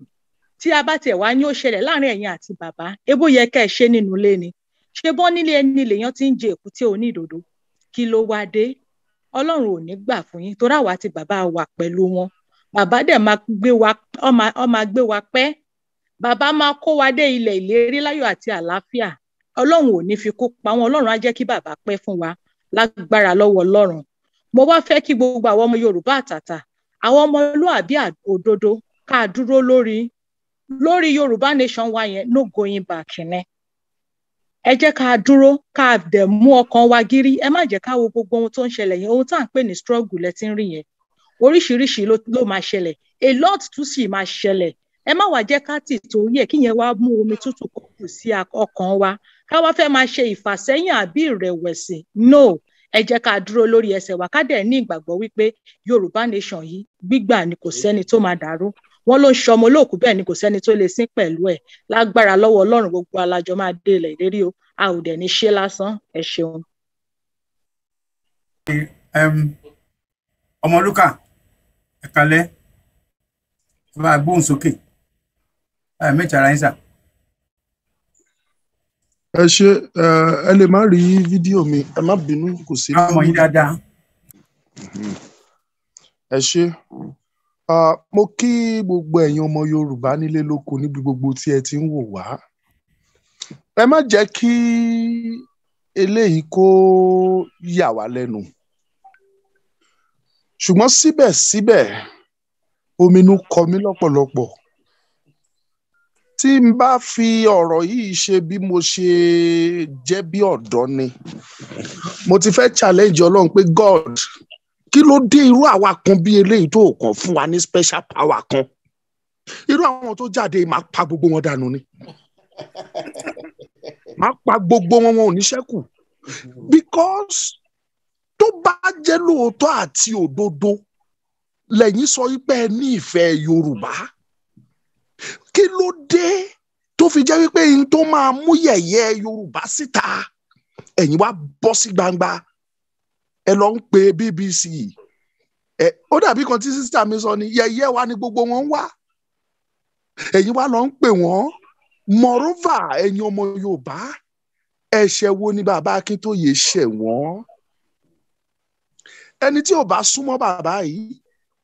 tí a bá tiẹ̀ wá ní ó ṣẹlẹ̀ láàrin ẹ̀yin àti bàbá, ebó yẹ kẹ́ ẹ ṣe nínú ilé ni. Ṣé bọ́n nílé ẹni lèèyàn ti ń jẹ èkúté onídòdó? Kí ló wá dé? Ọlọ́run ò ní gbà fún yín, torí àwa ti bàbá wà pẹ̀lú wọn. Bàbá dẹ̀ máa gbé wa, ọ máa gbé wa pẹ́. Bàbá máa kó wa dé ilẹ̀ ìlérí láyọ̀ àti àlàáfíà. Ọlọ́run ò ní fi kó pa wọn, Ọlọ́run á jẹ́ kí bàbá pẹ́ fún wa lágbára lọ́wọ́ Ọlọ́run. Mo wá fẹ́ kí gbogbo àwọn ọmọ Yorùbá àtàtà, àwọn ọmọlúàbí òdodo, ká dúró lórí Yorùbá nation wa yẹn, no going back ni. Ẹ jẹ́ ká dúró, ká dẹ̀ mú ọkàn wa gírí. Ẹ má jẹ́ ká wo gbogbo ohun tó ń ṣẹlẹ̀ yẹn, ohun tá à ń pè ní struggle lẹ ti ń rí yẹn. Oríṣiríṣi ló máa ṣẹlẹ̀, a lot tún sì máa ṣẹlẹ̀. Ẹ má wá jẹ́ ká tì torí ẹ̀ kí yẹn wá mú omi tútù kù sí ọkàn wa, ká wá fẹ́ máa ṣe ìfàsẹ́yìn àbí ìrẹ̀wẹ̀sì. No, ẹ jẹ́ ká dúró lórí ẹsẹ̀ wa, ká dẹ̀ ní ìgbàgbọ́ wípé Yorùbá nation yìí gbígbà ni, kò sẹ́ni tó máa dàrú. Wọ́n ló ń ṣọmọ olóòkú, bẹ́ẹ̀ ni kò sẹ́ni tó lè sín pẹ̀lú ẹ̀. Lágbára lọ́wọ́ Ọlọ́run, gbogbo alájọ máa dé ilẹ̀ ìlérí o, a ò dẹ̀ ní ṣe lásán. Ẹ ṣeun. Ọmọlúkà, ẹ kalẹ́, ẹ bá gbóhùn sókè, ẹ mẹ́ta ara yín sà. Ẹ ṣe, ẹ lè má rí fídíò mi, ẹ má bínú, kò sí. Ọmọ yín dáadáa. Ẹ ṣe, mo kí gbogbo ẹ̀yin ọmọ Yorùbá nílé lóko níbi gbogbo tí ẹ ti ń wò wá. Ẹ má jẹ́ kí eléyìí kó yà wá lẹ́nu, ṣùgbọ́n síbẹ̀síbẹ̀ ominú kọ mí lọ́pọ̀lọpọ̀. Tí n bá fi ọ̀rọ̀ yìí ṣe bí mo ṣe jẹ́ bí ọ̀dọ́ ni, mo ti fẹ́ challenge Ọlọ́run pé God, kí ló dé irú àwa kan bí eléyìí tó kàn fún wa ní special power kan? Irú àwọn tó jáde máa pa gbogbo wọn dànù ni, máa pa gbogbo wọn, wọn ò ní ṣẹ́kù. Because tó bá jẹ́ lóòótọ́ àti òdodo lẹ́yìn sọ pé ẹ ní ìfẹ́ Yorùbá, kí ló dé Tó fi jẹ́ wípé n tó máa mú yẹ̀yẹ́ Yorùbá síta, ẹ̀yin wá bọ́ sí gbangba, ẹ lọ ń pe BBC. Ẹ ó dàbí kan tí sísá mi sọ ni, yẹ̀yẹ́ wa ni gbogbo wọn ń wá, ẹ̀yin wá lọ ń pè wọ́n. Moreover, ẹ̀yin ọmọ Yorùbá, ẹ̀ṣẹ̀ wo ni bàbá Akíntóyè ṣẹ̀ wọ́n? Ẹni tí ò bá súnmọ́ bàbá yìí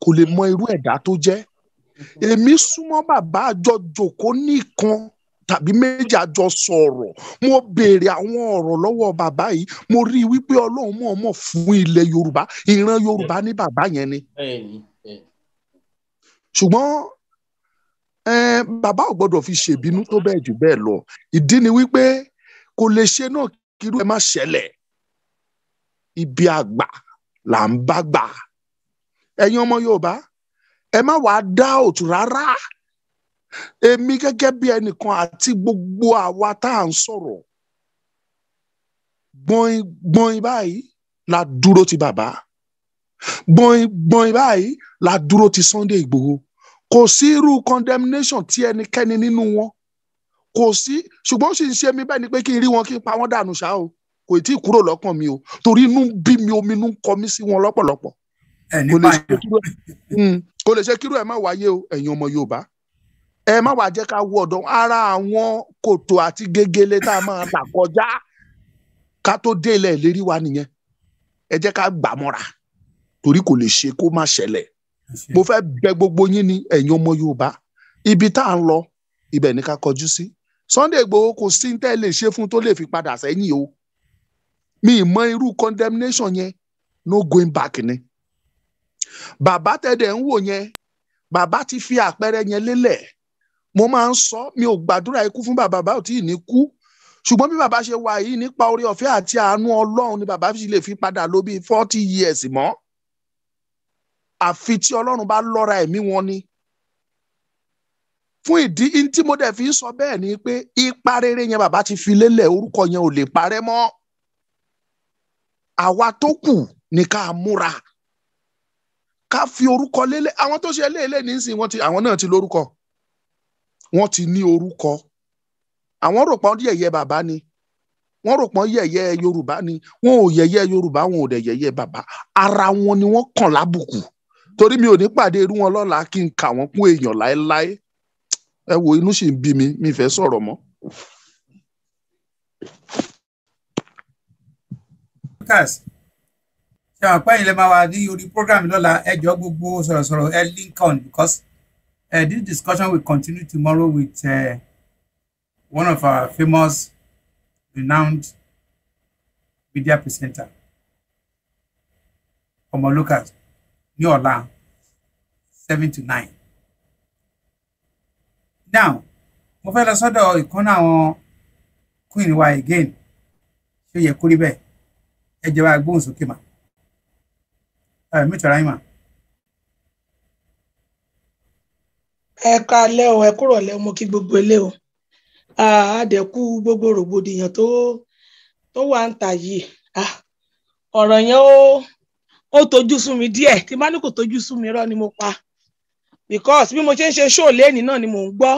kò lè mọ irú ẹ̀dá tó jẹ́. Èmi súnmọ́ bàbá, àjọ jòkó nìkan tàbí méjì, àjọ sọ̀rọ̀, mo béèrè àwọn ọ̀rọ̀ lọ́wọ́ bàbá yìí, mo rí i wípé Ọlọ́run mọ̀ọ́mọ̀ fún ilẹ̀ Yorùbá, ìran Yorùbá ní bàbá yẹn ni. Ṣùgbọ́n bàbá ò gbọ́dọ̀ fi ṣèbínú tó bẹ́ẹ̀ jù bẹ́ẹ̀ lọ. Ìdí ni wípé kò lè ṣe náà kírú ẹ má ṣẹlẹ̀. Ibi àgbà là ń bá gbà. Ẹ̀yin ọmọ Yorùbá, ẹ má wàá dá òtún rárá. Èmi gẹ́gẹ́ bí ẹnìkan àti gbogbo àwa tá à ń sọ̀rọ̀, gbọ̀n gbọ̀n báyìí la dúró ti bàbá, gbọ̀n gbọ̀n báyìí la dúró ti Sunday Igboho. Kò sí irú condemnation tí ẹnikẹ́ni nínú wọn kò sí, ṣùgbọ́n ó sì ń ṣe mí bẹ́ẹ̀ ni pé kí n rí wọn kí n pa wọ́n dànù ṣá o. Kò tí ì kúrò lọ́kàn mi o, torí inú ń bí mi, omi inú ń kọ mí sí wọn lọ́pọ̀lọpọ̀. Kò lè ṣe kírú ẹ̀ má wáyé o. Ẹ̀yin ọmọ Yorùbá, ẹ má wàá jẹ́ ká wọ ọ̀dọ̀ ara àwọn kòtò àti gegele tá a máa là kọjá ká tó dé ilẹ̀ ìlérí wa nìyẹn. Ẹ jẹ́ ká gbà mọ́ra, torí kò lè ṣe kó má ṣẹlẹ̀. Mo fẹ́ bẹ̀ gbogbo yín ni, ẹ̀yin ọmọ Yorùbá, ibi tá à ń lọ ibẹ̀ ní ká kọjú sí. Sunday Igboho kò sí ní tẹ́ lè ṣe fún tó lè fi padà sẹ́yìn o. Mi ì mọ irú condemnation yẹn, no going back ni. Bàbá tẹ̀dẹ̀ ń wò yẹn, bàbá ti fi àpẹẹrẹ yẹn lélẹ̀. Mo máa ń sọ, mi ò gbàdúrà ikú fún bàbá, bàbá ò tí ì ní kú. Ṣùgbọ́n bí bàbá ṣe wà yìí, nípa oore ọ̀fẹ́ àti àánú Ọlọ́run ni bàbá fi lè fi padà lọ bí 40 years mọ́. Àfi tí Ọlọ́run bá lọ́ra ẹ̀mí wọn ni. Fún ìdí tí mo dẹ̀ fi ń sọ bẹ́ẹ̀ ni pé ipa rere yẹn bàbá ti fi lélẹ̀, orúkọ yẹn ò lè parẹ́ mọ́. Àwa tó kù ni ká múra, ká fi orúkọ lélẹ̀. Àwọn tó ṣe léèlé nísìnyí, wọ́n ti, àwọn náà ti lórúkọ, wọ́n ti ní orúkọ. Àwọn rò pọ́n yẹ̀yẹ́ bàbá ni, wọ́n rò pọ́n yẹ̀yẹ́ Yorùbá ni. Wọn ò yẹ̀yẹ́ Yorùbá, wọn ò dẹ̀ yẹ̀yẹ́ bàbá. Ara wọn ni wọ́n kàn lábùkù, torí mi ò ní pàdé irú wọn lọ́la kí n kà wọ́n kún èèyàn láéláé. Ẹ wo, inú sì ń bí mi, mi fẹ́ sọ̀rọ̀ mọ́. Lucas, ṣe àwọn pẹ́yìn lè máa wà ní orí program lọ́la? Ẹ jọ, gbogbo sọ̀rọ̀sọ̀rọ̀, ẹ link on, because this discussion will continue tomorrow with one of our famous renowned media presenter, Ọmọ Lucas, ní ọ̀la 7 to 9. Now, mo fẹ́ lọ sọ́dọ̀ ìkànnì àwọn queen wa again. Ṣé ó yẹ kó rí bẹ́ẹ̀? Ẹ jẹ́ wá gbóhùn sókè mà. Ẹ mi tọ̀ra yín mà. Ẹ káalẹ́ o, ẹ kúrọ̀lẹ́ o, mo kí gbogbo ilé o. A dẹ̀ kú gbogbo rògbòdìyàn tó wà ń tà yìí. Ọ̀rọ̀ yẹn ó tojú sú mi díẹ̀. Tí bá ní kò tójú sú mi, irọ́ ni mo pa, because bí mo ṣe ń ṣe show lẹ́nìí náà ni mò ń gbọ́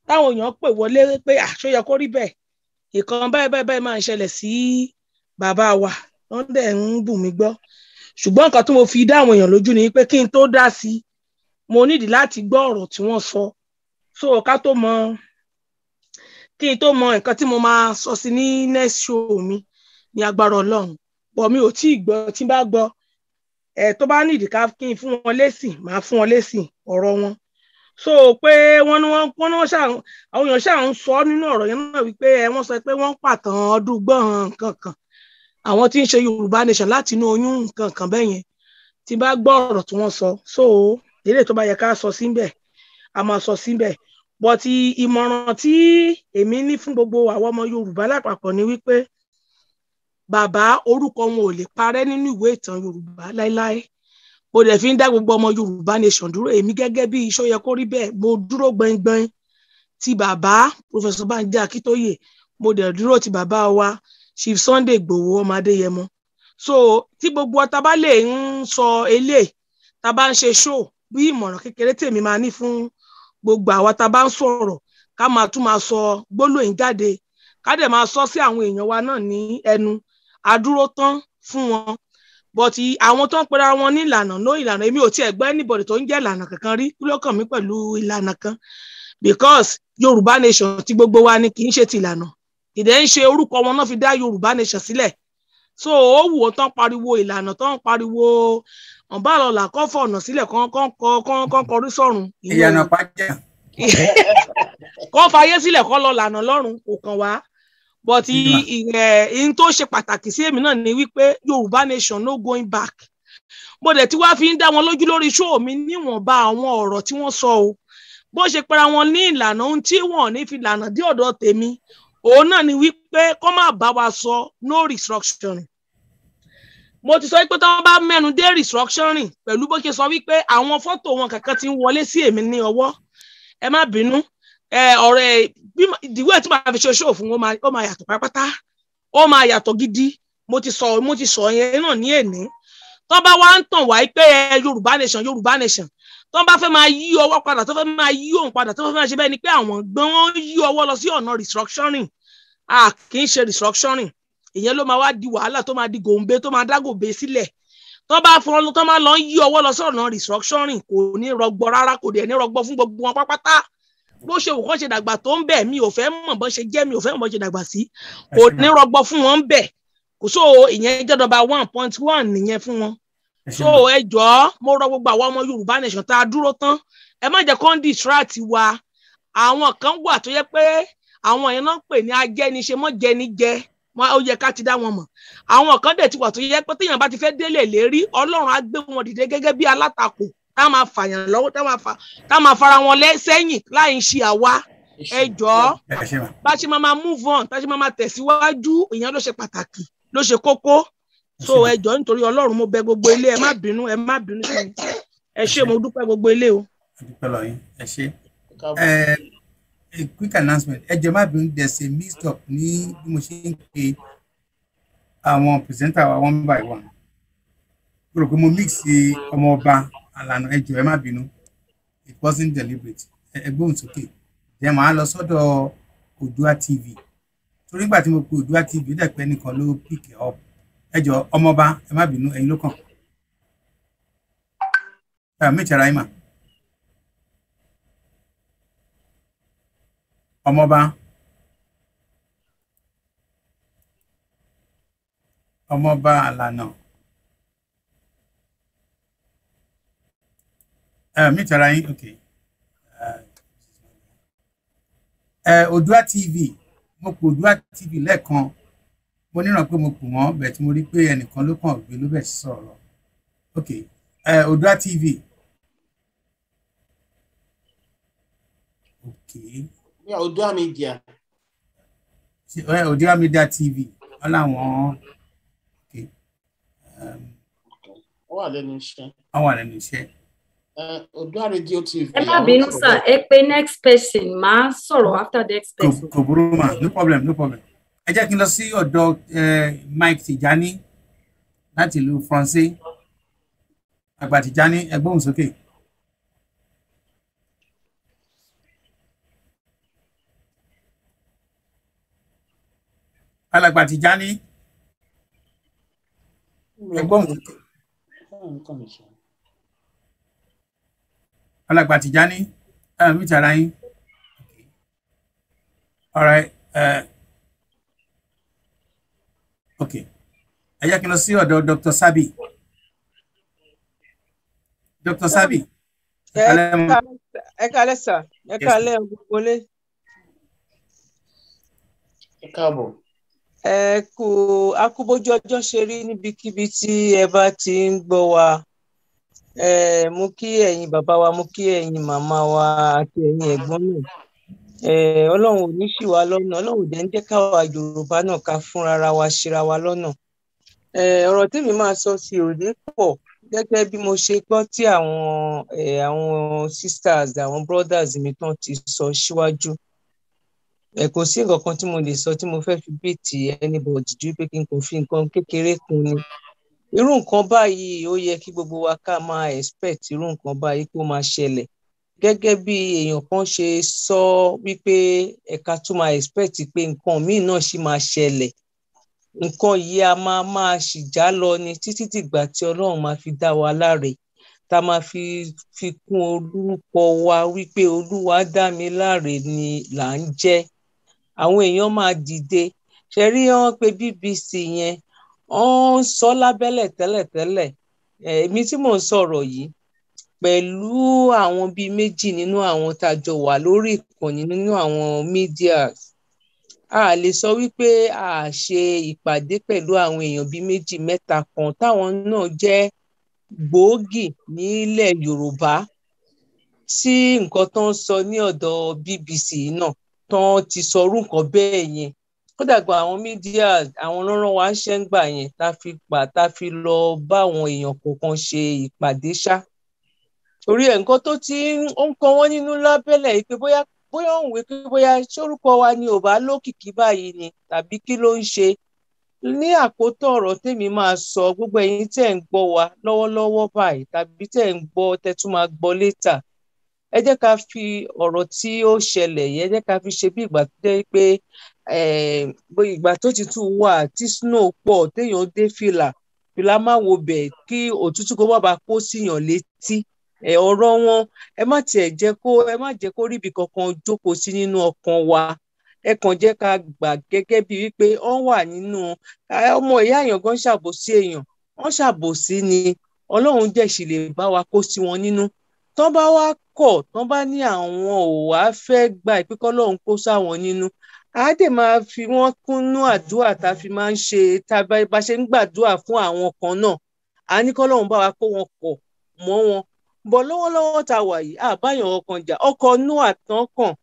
táwọn èèyàn pè wọlé pé àṣọ yẹ kó rí bẹ́ẹ̀, ìkan báyìí báyìí báyìí máa ń ṣẹlẹ̀ sí bàbá wa, wọ́n dẹ̀ ń bù mí gbọ́. Ṣùgbọ́n nǹkan tí mo fi dá àwọn èèyàn lójú ni pé kí n tó dá sí i, mo nídìí láti gbọ́ ọ̀rọ̀ tí wọ́n sọ, so ká tó mọ, kí n tó mọ nǹkan tí mo máa sọ sí ní next show mi ní agbára Ọlọ́run. Bọ̀ mi ò tí ì gbọ́. Tí n bá gbọ́ ẹ, tó bá nídìí ká kí n fún wọn lésì, màá fún wọn lésì ọ̀rọ̀ wọn. So pé wọ́n ní wọ́n ṣà, àwọn èèyàn ṣà ń sọ nínú ọ̀rọ̀ yẹn náà wípé ẹ wọ́n sọ pé wọ́n ń pàtàn ọdún gbọ̀n nǹkan kan, àwọn tí ń ṣe Yorùbá nation láti inú oyún, nǹkan kan bẹ́ẹ̀ yẹn. Tí n bá gbọ́ ọ̀rọ̀ tí wọ́n sọ, so eléyìí tó bá yẹ ká sọ síbẹ̀, a máa sọ síbẹ̀. But ìmọ̀ràn tí èmi ní fún gbogbo àwọn ọmọ Yorùbá lápapọ̀ ni wípé bàbá, orúkọ wọn ò lè parẹ́ nínú ìwé ìtàn Yorùbá láéláé. Mo dẹ̀ fi ń dá gbogbo ọmọ Yorùbá nation dúró. Èmi gẹ́gẹ́ bí iṣó yẹ kó rí bẹ́ẹ̀, mo dúró gbọ̀ngbọ̀n ti bàbá Professor Banji Akíntóyè, mo dẹ̀ dúró ti bàbá wa Chief Sunday Igboho ọmọ Adéyẹmọ. So tí gbogbo ọta bá lè ń sọ eléyìí, tá bá ń ṣe show, bí ìmọ̀ràn kékeré tèmi máa ní fún gbogbo àwa tá bá ń sọ̀rọ̀, Ká máa tún máa sọ gbólóhùn jáde, ká dẹ̀ máa sọ sí àwọn èèyàn wa náà ní ẹnu. Àdúró tán fún wọn, but àwọn tó ń pera wọn ní ìlànà, no ìlànà, èmi ò tiẹ̀ gbọ́ anybody tó ń jẹ́ ìlànà kankan rí. Kí ló kàn mí pẹ̀lú ìlànà kan? Because Yorùbá nation tí gbogbo wa ni, kì í ṣe ti ìlànà. Ìdẹ́ ń ṣe orúkọ wọn náà fi dá Yorùbá nation sílẹ̀. So ó wù ó tán pariwo ìlànà, tán pariwo ọ̀nbálọ̀là kọ́ fọ̀nà sílẹ̀, kán kọrí sọ́run. Ìyànà pàjá. Kọ́ fàyè sílẹ̀, kọ́ lọ lànà lọ́run, kò kàn wá. But ìyẹn tó ṣe pàtàkì sí èmi náà ni wípé Yorùbá nation, no going back. Mo dẹ̀ tí wàá fi ń dá wọn lójú lórí show mi níwọ̀nba àwọn ọ̀rọ̀ tí wọ́n sọ o, bó ṣe pera wọn ní ìlànà, ohun tí wọn ò ní fi lànà dé ọ̀dọ̀ tèmi òun náà ni wípé kọ́ má bá wa sọ no restructuring. Mo ti sọ pé tí wọ́n bá mẹ́nu dé restructuring, pẹ̀lú bó ṣe sọ wípé àwọn fọ́tò wọn kankan ti ń wọlé sí èmi ní ọwọ́, ẹ má bínú, ọ̀rọ̀ ẹ bí ìdíwọ́ tí màá fi ṣe ṣòfò fún, ó máa yàtọ̀ pátápátá, ó máa yàtọ̀ gidi. Mo ti sọ yẹn náà ní èní. Tó bá wá ń tàn wá pé Yorùbá nation, Yorùbá nation, tó bá fẹ́ máa yí ọwọ́ padà, tó fẹ́ máa yí òun padà, tó fẹ́ máa ṣe bẹ́ẹ̀ ni pé àwọn gbọ́n wọ́n yí ọwọ́ lọ sí ọ̀nà restructuring, a kì í ṣe restructuring. Ìyẹn ló máa wá di wàhálà, tó máa di gòǹbé, tó máa dá gòǹbé sílẹ̀. Tó bá fọ́n tó máa lọ ń yí ọwọ́ lọ sí ọ̀nà restructuring, kò ní rọgbọ rárá, kò dẹ̀ ní rọgbọ fún gbogbo wọn pátápátá. Bó ṣe wù kán ṣe dàgbà tó ń bẹ̀, mi ò fẹ́ mọ̀ bó ṣe jẹ́, mi ò fẹ́ mọ̀ bó ṣe dàgbà sí, kò ní rọgbọ fún wọn ń bẹ̀. Kò so ìyẹn jẹ́ number 1.1 nìyẹn fún wọn. So ẹ jọ̀ọ́, mo rọ gbogbo àwọn ọmọ Yorùbá nation tá a dúró tán, ẹ má jẹ́ kó ń distract wa. Àwọn kan wà tó yẹ pé àwọn yẹn náà ń pè ní ajẹ́niṣe mọ́ jẹnijẹ, ó yẹ ká ti dá wọn mọ̀. Àwọn kan dẹ̀ ti wà tó yẹ pé téèyàn bá ti fẹ́ délé lérí, Ọlọ́run á gbé wọn dìde gẹ́gẹ́ bí alátakò tá máa fàyàn lọ́wọ́, tá máa fara wọn sẹ́yìn láì ń ṣe àwa. Ẹ jọ̀ọ́, bá ṣe máa move on, tá ṣe máa tẹ̀síwájú, ìyẹn ló ṣe pàtàkì, ló ṣe kókó. So ẹ jọ̀ọ́, nítorí Ọlọ́run, mo bẹ̀ gbogbo ilé, ẹ má bínú, ẹ má bínú sí mi. Ẹ ṣé, mo dúpẹ́ gbogbo ilé o. Dúpẹ́ lọ yín, ẹ ṣé. A quick announcement, ẹ jọ̀ọ́, má bínú, there's a mix up ní bí mo ṣe ń pe àwọn presenter wa one by one. Mo rò pé mo mix ọmọ ọba Àlànà. Ẹ jọ̀ọ́, ẹ má bínú, it wasn't deliberate. Ẹ gbóhùn sókè. Then màá lọ sọ́dọ̀ Oòduà TV, torí nígbà tí mo pe Oòduà TV, ó dẹ̀ pé ẹnìkan ló pick up. Ẹ jọ̀ọ́, ọmọọba, ẹ má bínú, ẹ̀yin ló kàn. Ẹ mí ìtara yín mà, ọmọọba, ọmọọba Àlànà, ẹ mí ìtara yín. Ok, ẹ Oòduà TV, mo pè Oòduà TV lẹ́ẹ̀kan, mo níran pé mo pè wọ́n bẹ̀ tí mo rí pé ẹnìkan ló kàn gbé ló bẹ̀ sí sọ̀rọ̀. Ok, ẹ Oòduà TV, ok. Yeah, Oòduà Media. Oòduà Media TV, wọ́n láwọn, ok. Wọ́n wà lẹ́nu iṣẹ́. Wọ́n wà lẹ́nu iṣẹ́. Oòduà Radio TV. Ẹ má bínú sir, ẹ pé next person, máa sọ̀rọ̀ after the next person. Kò burú mà, no problem, no problem. Ẹ jẹ́ kí n lọ sí ọ̀dọ̀ Mike Tijani láti ìlú France. Àgbà Tijani, ẹ gbóhùn sókè. Alàgbà Tijani, ẹ gbóhùn sókè. Alàgbà Tijani, ẹ mi tara yín. All right, ok, ẹ jẹ́ kí n lọ sí ọ̀dọ̀ Dr. Sabi. Dr. Sabi. Ẹ kálẹ́ sir, ẹ kálẹ́ gbogbo lé. Ẹ káàbọ̀. Ẹ kú akúbójú ọjọ́ ṣe rí níbikíbi tí ẹ bá ti ń gbọ́ wa. Ẹ mo kí ẹ̀yin bàbá wa, mo kí ẹ̀yin màmá wa àti ẹ̀yin ẹ̀gbọ́n náà. Ọlọ́run ò ní ṣì wá lọ́nà, Ọlọ́run ò dẹ̀ ń jẹ́ káwa Yorùbá náà ká fúnra wa ṣera wa lọ́nà. Ọ̀rọ̀ tèmi máa sọ sí òní pọ̀ gẹ́gẹ́ bí mo ṣe gbọ́ tí àwọn sisters, àwọn brothers mi tán ti sọ síwájú. Kò sí nǹkan kan tí mo lè sọ tí mo fẹ́ fi beat anybody ju pé kí n kàn fi nǹkan kékeré kún ni. Irú nǹkan báyìí, ó yẹ kí gbogbo wa ká máa expect irú nǹkan báyìí kó máa ṣẹlẹ̀. Gẹ́gẹ́ bí èèyàn kan ṣe sọ wípé ẹ̀ka tún máa expect pé nǹkan míì náà ṣì máa ṣẹlẹ̀. Nǹkan yìí a máa máa ṣì já lọ ni títí dìgbà tí Ọlọ́run máa fi dá wa láre, tá a máa fi fi kún orúkọ wa wípé Olúwa dá mi láre ni là ń jẹ́. Àwọn èèyàn máa dìde. Ṣe rí wọn pé BBC yẹn wọ́n ń sọ lábẹ́lẹ̀ tẹ́lẹ̀tẹ́lẹ̀. Èmi tí mò ń sọ̀rọ̀ yìí pẹ̀lú àwọn bíi méjì nínú àwọn tá a jọ wà lórí ìkànnì nínú àwọn mídíà, a lè sọ wípé a ṣe ìpàdé pẹ̀lú àwọn èèyàn bíi méjì mẹ́ta kan táwọn náà jẹ́ gbòógì nílẹ̀ Yorùbá tí nǹkan tó ń sọ ní ọ̀dọ̀ BBC náà tán ti sọrú nǹkan bẹ́ẹ̀ yẹn. Kódà gba àwọn mídíà àwọn ránran wa ń ṣe ń gbà yẹn tá a fi pa tá a fi lọ bá àwọn èèyàn kọ̀ọ̀kan ṣe ìpàdé ṣá. Torí ẹ̀ nǹkan tó ti ń kọ wọ́n nínú lábẹ́lẹ̀ yìí pé bóyá bóyá òun wí pé bóyá sórúkọ wa ni ò bá lókìkí báyìí ni tàbí kí ló ń ṣe. Ní àkótán ọ̀rọ̀ tèmi máa sọ, gbogbo ẹ̀yin tẹ́ ń gbọ́ wa lọ́wọ́lọ́wọ́ báyìí tàbí tẹ́ ń gbọ́ tẹ́ tún máa gbọ́ létà, ẹ jẹ́ ká fi ọ̀rọ̀ tí ó ṣẹlẹ̀ yìí, ẹ jẹ́ ká fi ṣe bí ìgbà tó jẹ́ pé ìgbà tó ti tún wà tí snow pọ̀ téèyàn dé fìlà fìlà má wo bẹ̀ kí òtútù kó má bàa kó síyàn létí. Ọ̀rọ̀ wọn ẹ má tiẹ̀ jẹ́ kó ẹ má jẹ́ kó ríbi kankan jókòó sí nínú ọkàn wa. Ẹ kàn jẹ́ ká gbà gẹ́gẹ́ bíi wípé wọ́n wà nínú ọmọ ìyá èèyàn gan ṣàbòsí èèyàn, wọ́n ṣàbòsí ni, Ọlọ́run dẹ̀ sì lè bá wa kó sí wọn nínú. Tán bá wá kọ̀, tán bá ní àwọn ò wá fẹ́ gba ìpè kọ́lọ́run kó sáwọn nínú, á dẹ̀ máa fi wọ́n kúnnú àdúrà tá a fi máa ń ṣe, tá a bá ṣe ń gbàdúrà fún àwọn kan náà, á ní kọ́lọ́run bá wa kó wọn pọ̀ mọ́ wọn. Bọ̀ lọ́wọ́lọ́wọ́ tá a wà yìí, àbáyàn ọkàn jà, ọkọ̀ Nóà tán kàn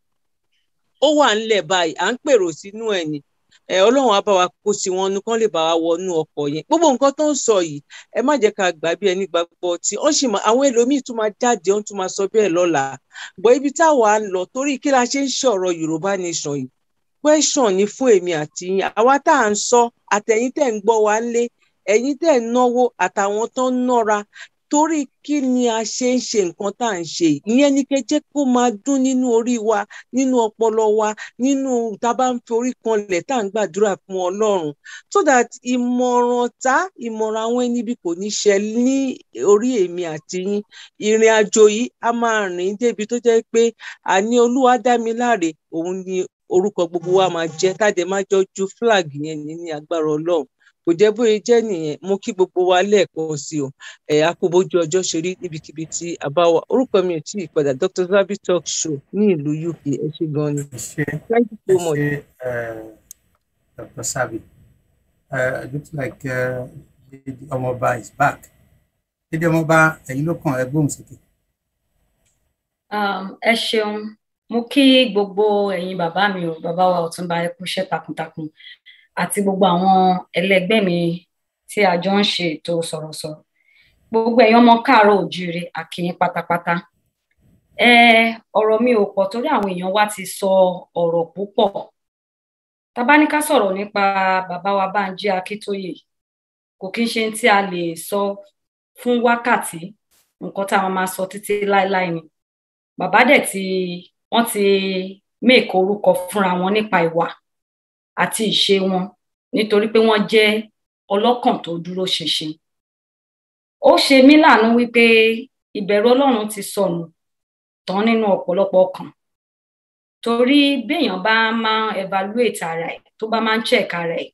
ó wà ńlẹ̀ báyìí, à ń pèrò sínú ẹ̀ ni. Ọlọ́run á bá wa kó sí wọn nú kán lè bá wa wọnú ọkọ̀ yẹn. Gbogbo nǹkan tó ń sọ yìí, ẹ má jẹ́ ká gbà bí ẹni gbàgbọ́ tí wọ́n sì máa, àwọn ẹlòmíì tún máa jáde, wọ́n tún máa sọ bẹ́ẹ̀ lọ́la. Bọ̀ ibi táwa ń lọ, torí kí la ṣe ń sọ̀rọ̀ Yorùbá Nation yìí, question ni fún èmi àti yín, àwa tá à ń sọ, àtẹ̀yin tẹ̀ ń gbọ́ wa ńlé, ẹ̀yin tẹ̀ ń náwó, àtàwọn tó ń nára, torí kí ni a ṣe ń ṣe nǹkan tá à ń ṣe yìí? Ìyẹn ni kẹ́ jẹ́ kó máa dún nínú orí wa, nínú ọpọlọ wa, nínú tá a bá ń forí kanlẹ̀ tá à ń gbàdúrà fún Ọlọ́run, so that ìmọ̀ràn tá ìmọ̀ràn àwọn ẹni bí kò ní ṣe ní orí èmi àti yín. Ìrìn àjò yìí a máa rìn débi tó jẹ́ pé àní Olúwa dá mi láre, òun ni orúkọ gbogbo wa máa jẹ́, tá a dẹ̀ máa jọ ju flag yẹn ní agbára Ọlọ́run. Kò jẹ́ bóyá jẹ́ nìyẹn. Mo kí gbogbo wa lẹ́ẹ̀kan sí o. Ẹ̀ a kú bójú ọjọ́ ṣe rí níbikíbi tí a bá wà. Orúkọ mi ò tí ì padà, Dr. Zabby Talk Show ní ìlú UK. Ẹ ṣé gan ni. Thank you so much. Dr. Zabby, it looks like Lady Ọmọọba is back. Lady Ọmọọba, ẹ̀yin ló kàn, ẹ gbóhùn sókè. Ẹ ṣeun. Mo kí gbogbo ẹ̀yin bàbá mi o, bàbá wa Ọ̀túnba, ẹ kú iṣẹ́ takuntakun, àti gbogbo àwọn ẹlẹgbẹ́ mi tí a jọ ń ṣe ètò sọ̀rọ̀sọ̀rọ̀. Gbogbo ẹ̀yin ọmọ káàárọ̀ òjíire, a kí yín pátápátá. Ọ̀rọ̀ mi ò pọ̀ torí àwọn èèyàn wa ti sọ ọ̀rọ̀ púpọ̀. Tá bá ní ká sọ̀rọ̀ nípa bàbá wa Bánjí Akíntóyè, kò kí ń ṣe tí a lè sọ fún wákàtí, nǹkan tá a máa sọ títí láéláé ni. Bàbá dẹ̀ tí wọ́n ti mèkó orúkọ fúnra wọn nípa ìwà àti ìṣe wọn, nítorí pé wọ́n jẹ́ ọlọ́kàn tó dúró ṣinṣin. Ó ṣe mí láàánú wípé ìbẹ̀rù Ọlọ́run ti sọnù tán nínú ọ̀pọ̀lọpọ̀ ọkàn. Torí béèyàn bá máa evaluate ara ẹ̀, tó bá máa ń check ara ẹ̀,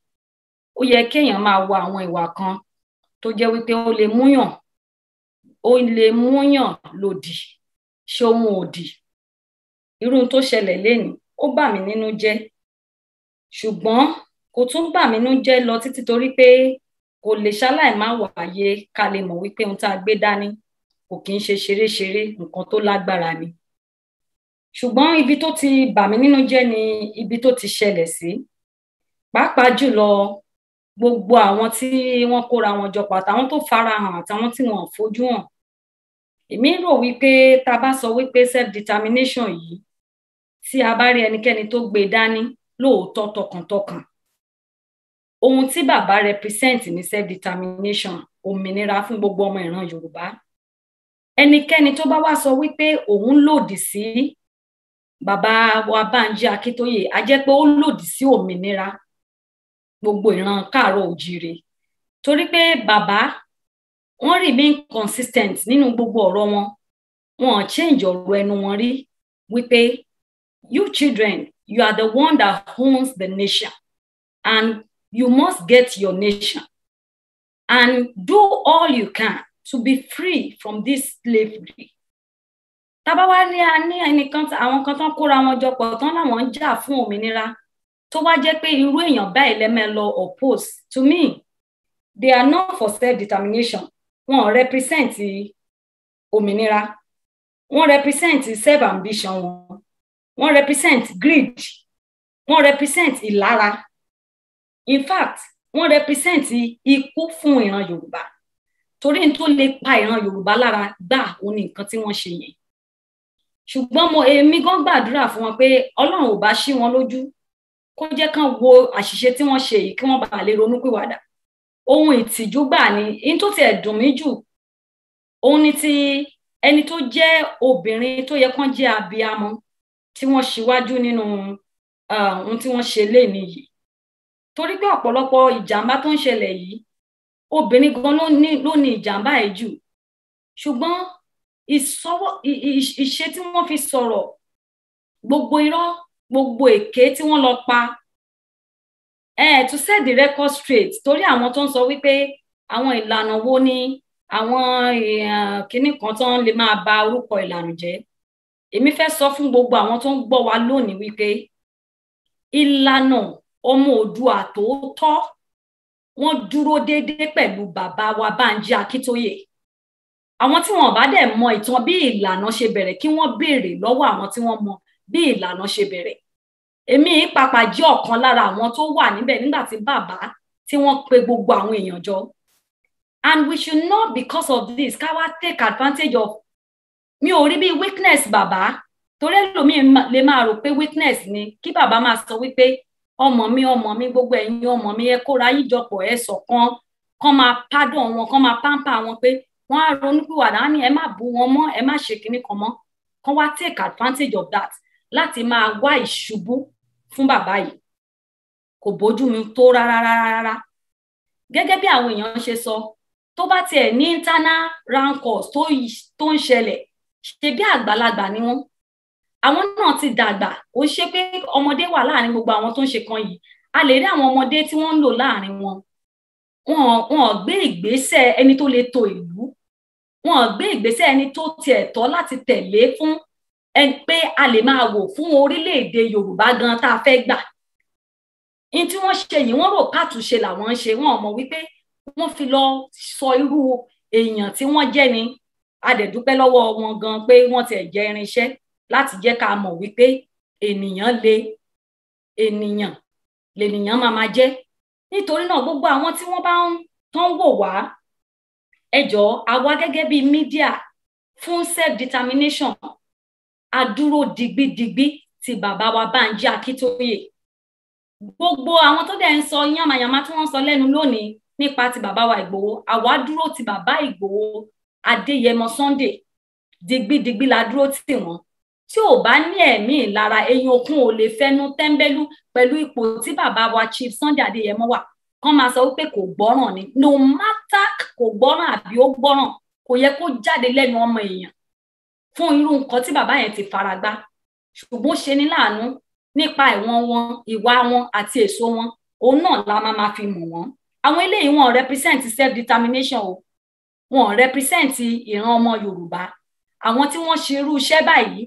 ó yẹ kéèyàn máa wo àwọn ìwà kan tó jẹ́ wípé ó lè múyàn lòdì ṣe ohun òdì. Irú tó ṣẹlẹ̀ lénìí, ó bà mí nínú jẹ́. Ṣùgbọ́n kò tún bà mí nínú jẹ́ lọ títí, torí pé kò lè ṣaláì má wáyé ká lè mọ̀ wípé ohun tá a gbé dání kò kí ń ṣe ṣeréṣeré, nǹkan tó lágbára ni. Ṣùgbọ́n ibi tó ti bà mí nínú jẹ́ ni ibi tó ti ṣẹlẹ̀ sí. Pàápàá jùlọ gbogbo àwọn tí wọ́n kóra wọn jọ pọ̀, àtàwọn tó farahàn àtàwọn tí wọn ò fojú hàn. Èmi rò wípé tá a bá sọ wípé self-determination yìí, tí a bá rí ẹnikẹ́ni tó gbé dání lóòótọ́ tọkàntọkàn, ohun tí bàbá represent ní self-determination, òmìnira fún gbogbo ọmọ ìran Yorùbá. Ẹnikẹ́ni tó bá wá sọ wípé òun lòdì sí bàbá wa Bánjí Akíntóyè, á jẹ́ pé ó lòdì sí òmìnira gbogbo ìran káàárọ̀ òjíire, torí pé bàbá wọ́n remain consistent nínú gbogbo ọ̀rọ̀ wọn. Wọn ò change ọ̀rọ̀ ẹnu wọn rí wípé you children, you are the one that owns the nation and you must get your nation and do all you can to be free from this slavery. Tábà wá ní a ní ẹnìkan, àwọn kan tán kóra wọn jọ pọ̀ tán láwọn ń jà fún òmìnira, tó wá jẹ́ pé irú èèyàn báyìí lẹ́mẹ̀ lọ oppose, to me they are not for self-determination. Wọn ò represent òmìnira, wọ́n represent self-ambition wọn, wọ́n represent greed, wọ́n represent ìlara, in fact wọ́n represent ikú fún ìran Yorùbá, torí n tó lè pa ìran Yorùbá lára gbà òun ni nǹkan tí wọ́n ṣe yẹn. Ṣùgbọ́n mo èmi gan gbàdúrà fún wọn pé Ọlọ́run ò bá ṣí wọn lójú kó jẹ́ kán wo àṣìṣe tí wọ́n ṣe yìí, kí wọ́n bá lè ronúpìwàdà. Ohun ìtìjú gbà ni in tó tiẹ̀ dùn mí jù, òun ni ti ẹni tó jẹ́ obìnrin tó yẹ kán jẹ́ abiyamọ tí wọ́n ṣíwájú nínú ohun tí wọ́n ṣe léni yìí, torí pé ọ̀pọ̀lọpọ̀ ìjàmbá tó ń ṣẹlẹ̀ yìí, obìnrin gan ló ní ìjàmbá yìí jù. Ṣùgbọ́n ìṣe tí wọ́n fi sọ̀rọ̀, gbogbo irọ́, gbogbo èké tí wọ́n lọ pa, to set the record straight, torí àwọn tó ń sọ wípé àwọn ìlànà wo ni àwọn kinní kan tó ń lè máa ba orúkọ ìlànà jẹ́, èmi fẹ́ sọ fún gbogbo àwọn tó ń gbọ́ wa lónìí wípé ìlànà ọmọ Oòduà tòótọ́, wọ́n dúró déédéé pẹ̀lú bàbá wa Bánjí Akíntóyè. Àwọn tí wọn bá dẹ̀ mọ ìtàn bí ìlànà ṣe bẹ̀rẹ̀, kí wọ́n béèrè lọ́wọ́ àwọn tí wọ́n mọ bí ìlànà ṣe bẹ̀rẹ̀. Èmi pàpà jẹ́ ọ̀kan lára àwọn tó wà níbẹ̀ nígbà tí bàbá tí wọ́n pe gbogbo àwọn èèyàn jọ. And we should not, because of this, ká wá take advantage of, mi ò rí bí weakness bàbá, torí ẹlòmíì lè máa rò pé weakness ni kí bàbá máa sọ wípé ọmọ mi, ọmọ mi, gbogbo ẹ̀yin ọmọ mi, ẹ kóra yín jọpọ̀, ẹ ṣọ̀kan, kán máa pardon wọn, kán máa pamper wọn, pé wọ́n á ronúpìwàdà, á ní ẹ má bú wọn mọ́, ẹ má ṣe kinní kan mọ́. Kán wá take advantage of that láti máa wá ìṣubú fún bàbá yìí. Kò bójú mi tó rárá rárá rárá. Gẹ́gẹ́ bí àwọn èèyàn ṣe sọ, tó bá tiẹ̀ ní internal rancors tó ń ṣẹlẹ̀, ṣe bí àgbàlagbà ni wọ́n, àwọn náà ti dàgbà. Ó ṣe pé ọmọdé wà láàrin gbogbo àwọn tó ń ṣe kan yìí, a lè rí àwọn ọmọdé tí wọ́n ń lò láàrin wọn. Wọn gbé ìgbésẹ̀ ẹni tó lè tò ìlú, wọn gbé ìgbésẹ̀ ẹni tó tiẹ̀ tọ́ láti tẹ̀lé fún ẹni pé a lè máa wò fún orílẹ̀-èdè Yorùbá gan tá a fẹ́ gbà. In tí wọ́n ṣe yìí, wọ́n rò pàtúnṣe làwọn ń ṣe, wọn mọ̀ wípé wọ́n fi lọ sọ irú èèyàn tí wọ́n jẹ́ ni. A dẹ̀ dúpẹ́ lọ́wọ́ wọn gan pé wọ́n tiẹ̀ jẹ́ irinṣẹ́ láti jẹ́ ká mọ̀ wípé ènìyàn lè ènìyàn lènìyàn máa máa jẹ́. Nítorí náà gbogbo àwọn tí wọ́n bá ń tán wò wá, ẹ jọ̀ọ́, àwa gẹ́gẹ́ bíi mídíà fún self-determination, a dúró digbidigbi ti bàbá wa Bánjí Akíntóyè. Gbogbo àwọn tó dẹ̀ ń sọ yánmayànmá tí wọ́n ń sọ lẹ́nu lónìí nípa ti bàbá wa Ìgbòho, àwa dúró ti bàbá Ìgbòho Adéyẹmọ Sunday, digbidigbi la dúró tì wọ́n. Tí ò bá ní ẹ̀mí ìlara, eyín okun ò lè fẹnu tẹ́ńbẹ́lú pẹ̀lú ipò tí bàbá wa Chief Sunday Adéyẹmọ wà, kán máa sọ wípé kò gbọ́ràn ni. No matter kò gbọ́ràn àbí ó gbọ́ràn, kò yẹ kó jáde lẹ́nu ọmọ èèyàn fún irú nǹkan tí bàbá yẹn ti faragbá. Ṣùgbọ́n ṣe ní láàánú nípa ìwọ̀n wọn, ìwà wọn àti èso wọn, òun náà la máa máa fi mọ̀ wọ́n. Àwọn eléyìí wọn represent self-determination o, wọn represent ìran ọmọ Yorùbá. Àwọn tí wọ́n ṣe irú iṣẹ́ báyìí,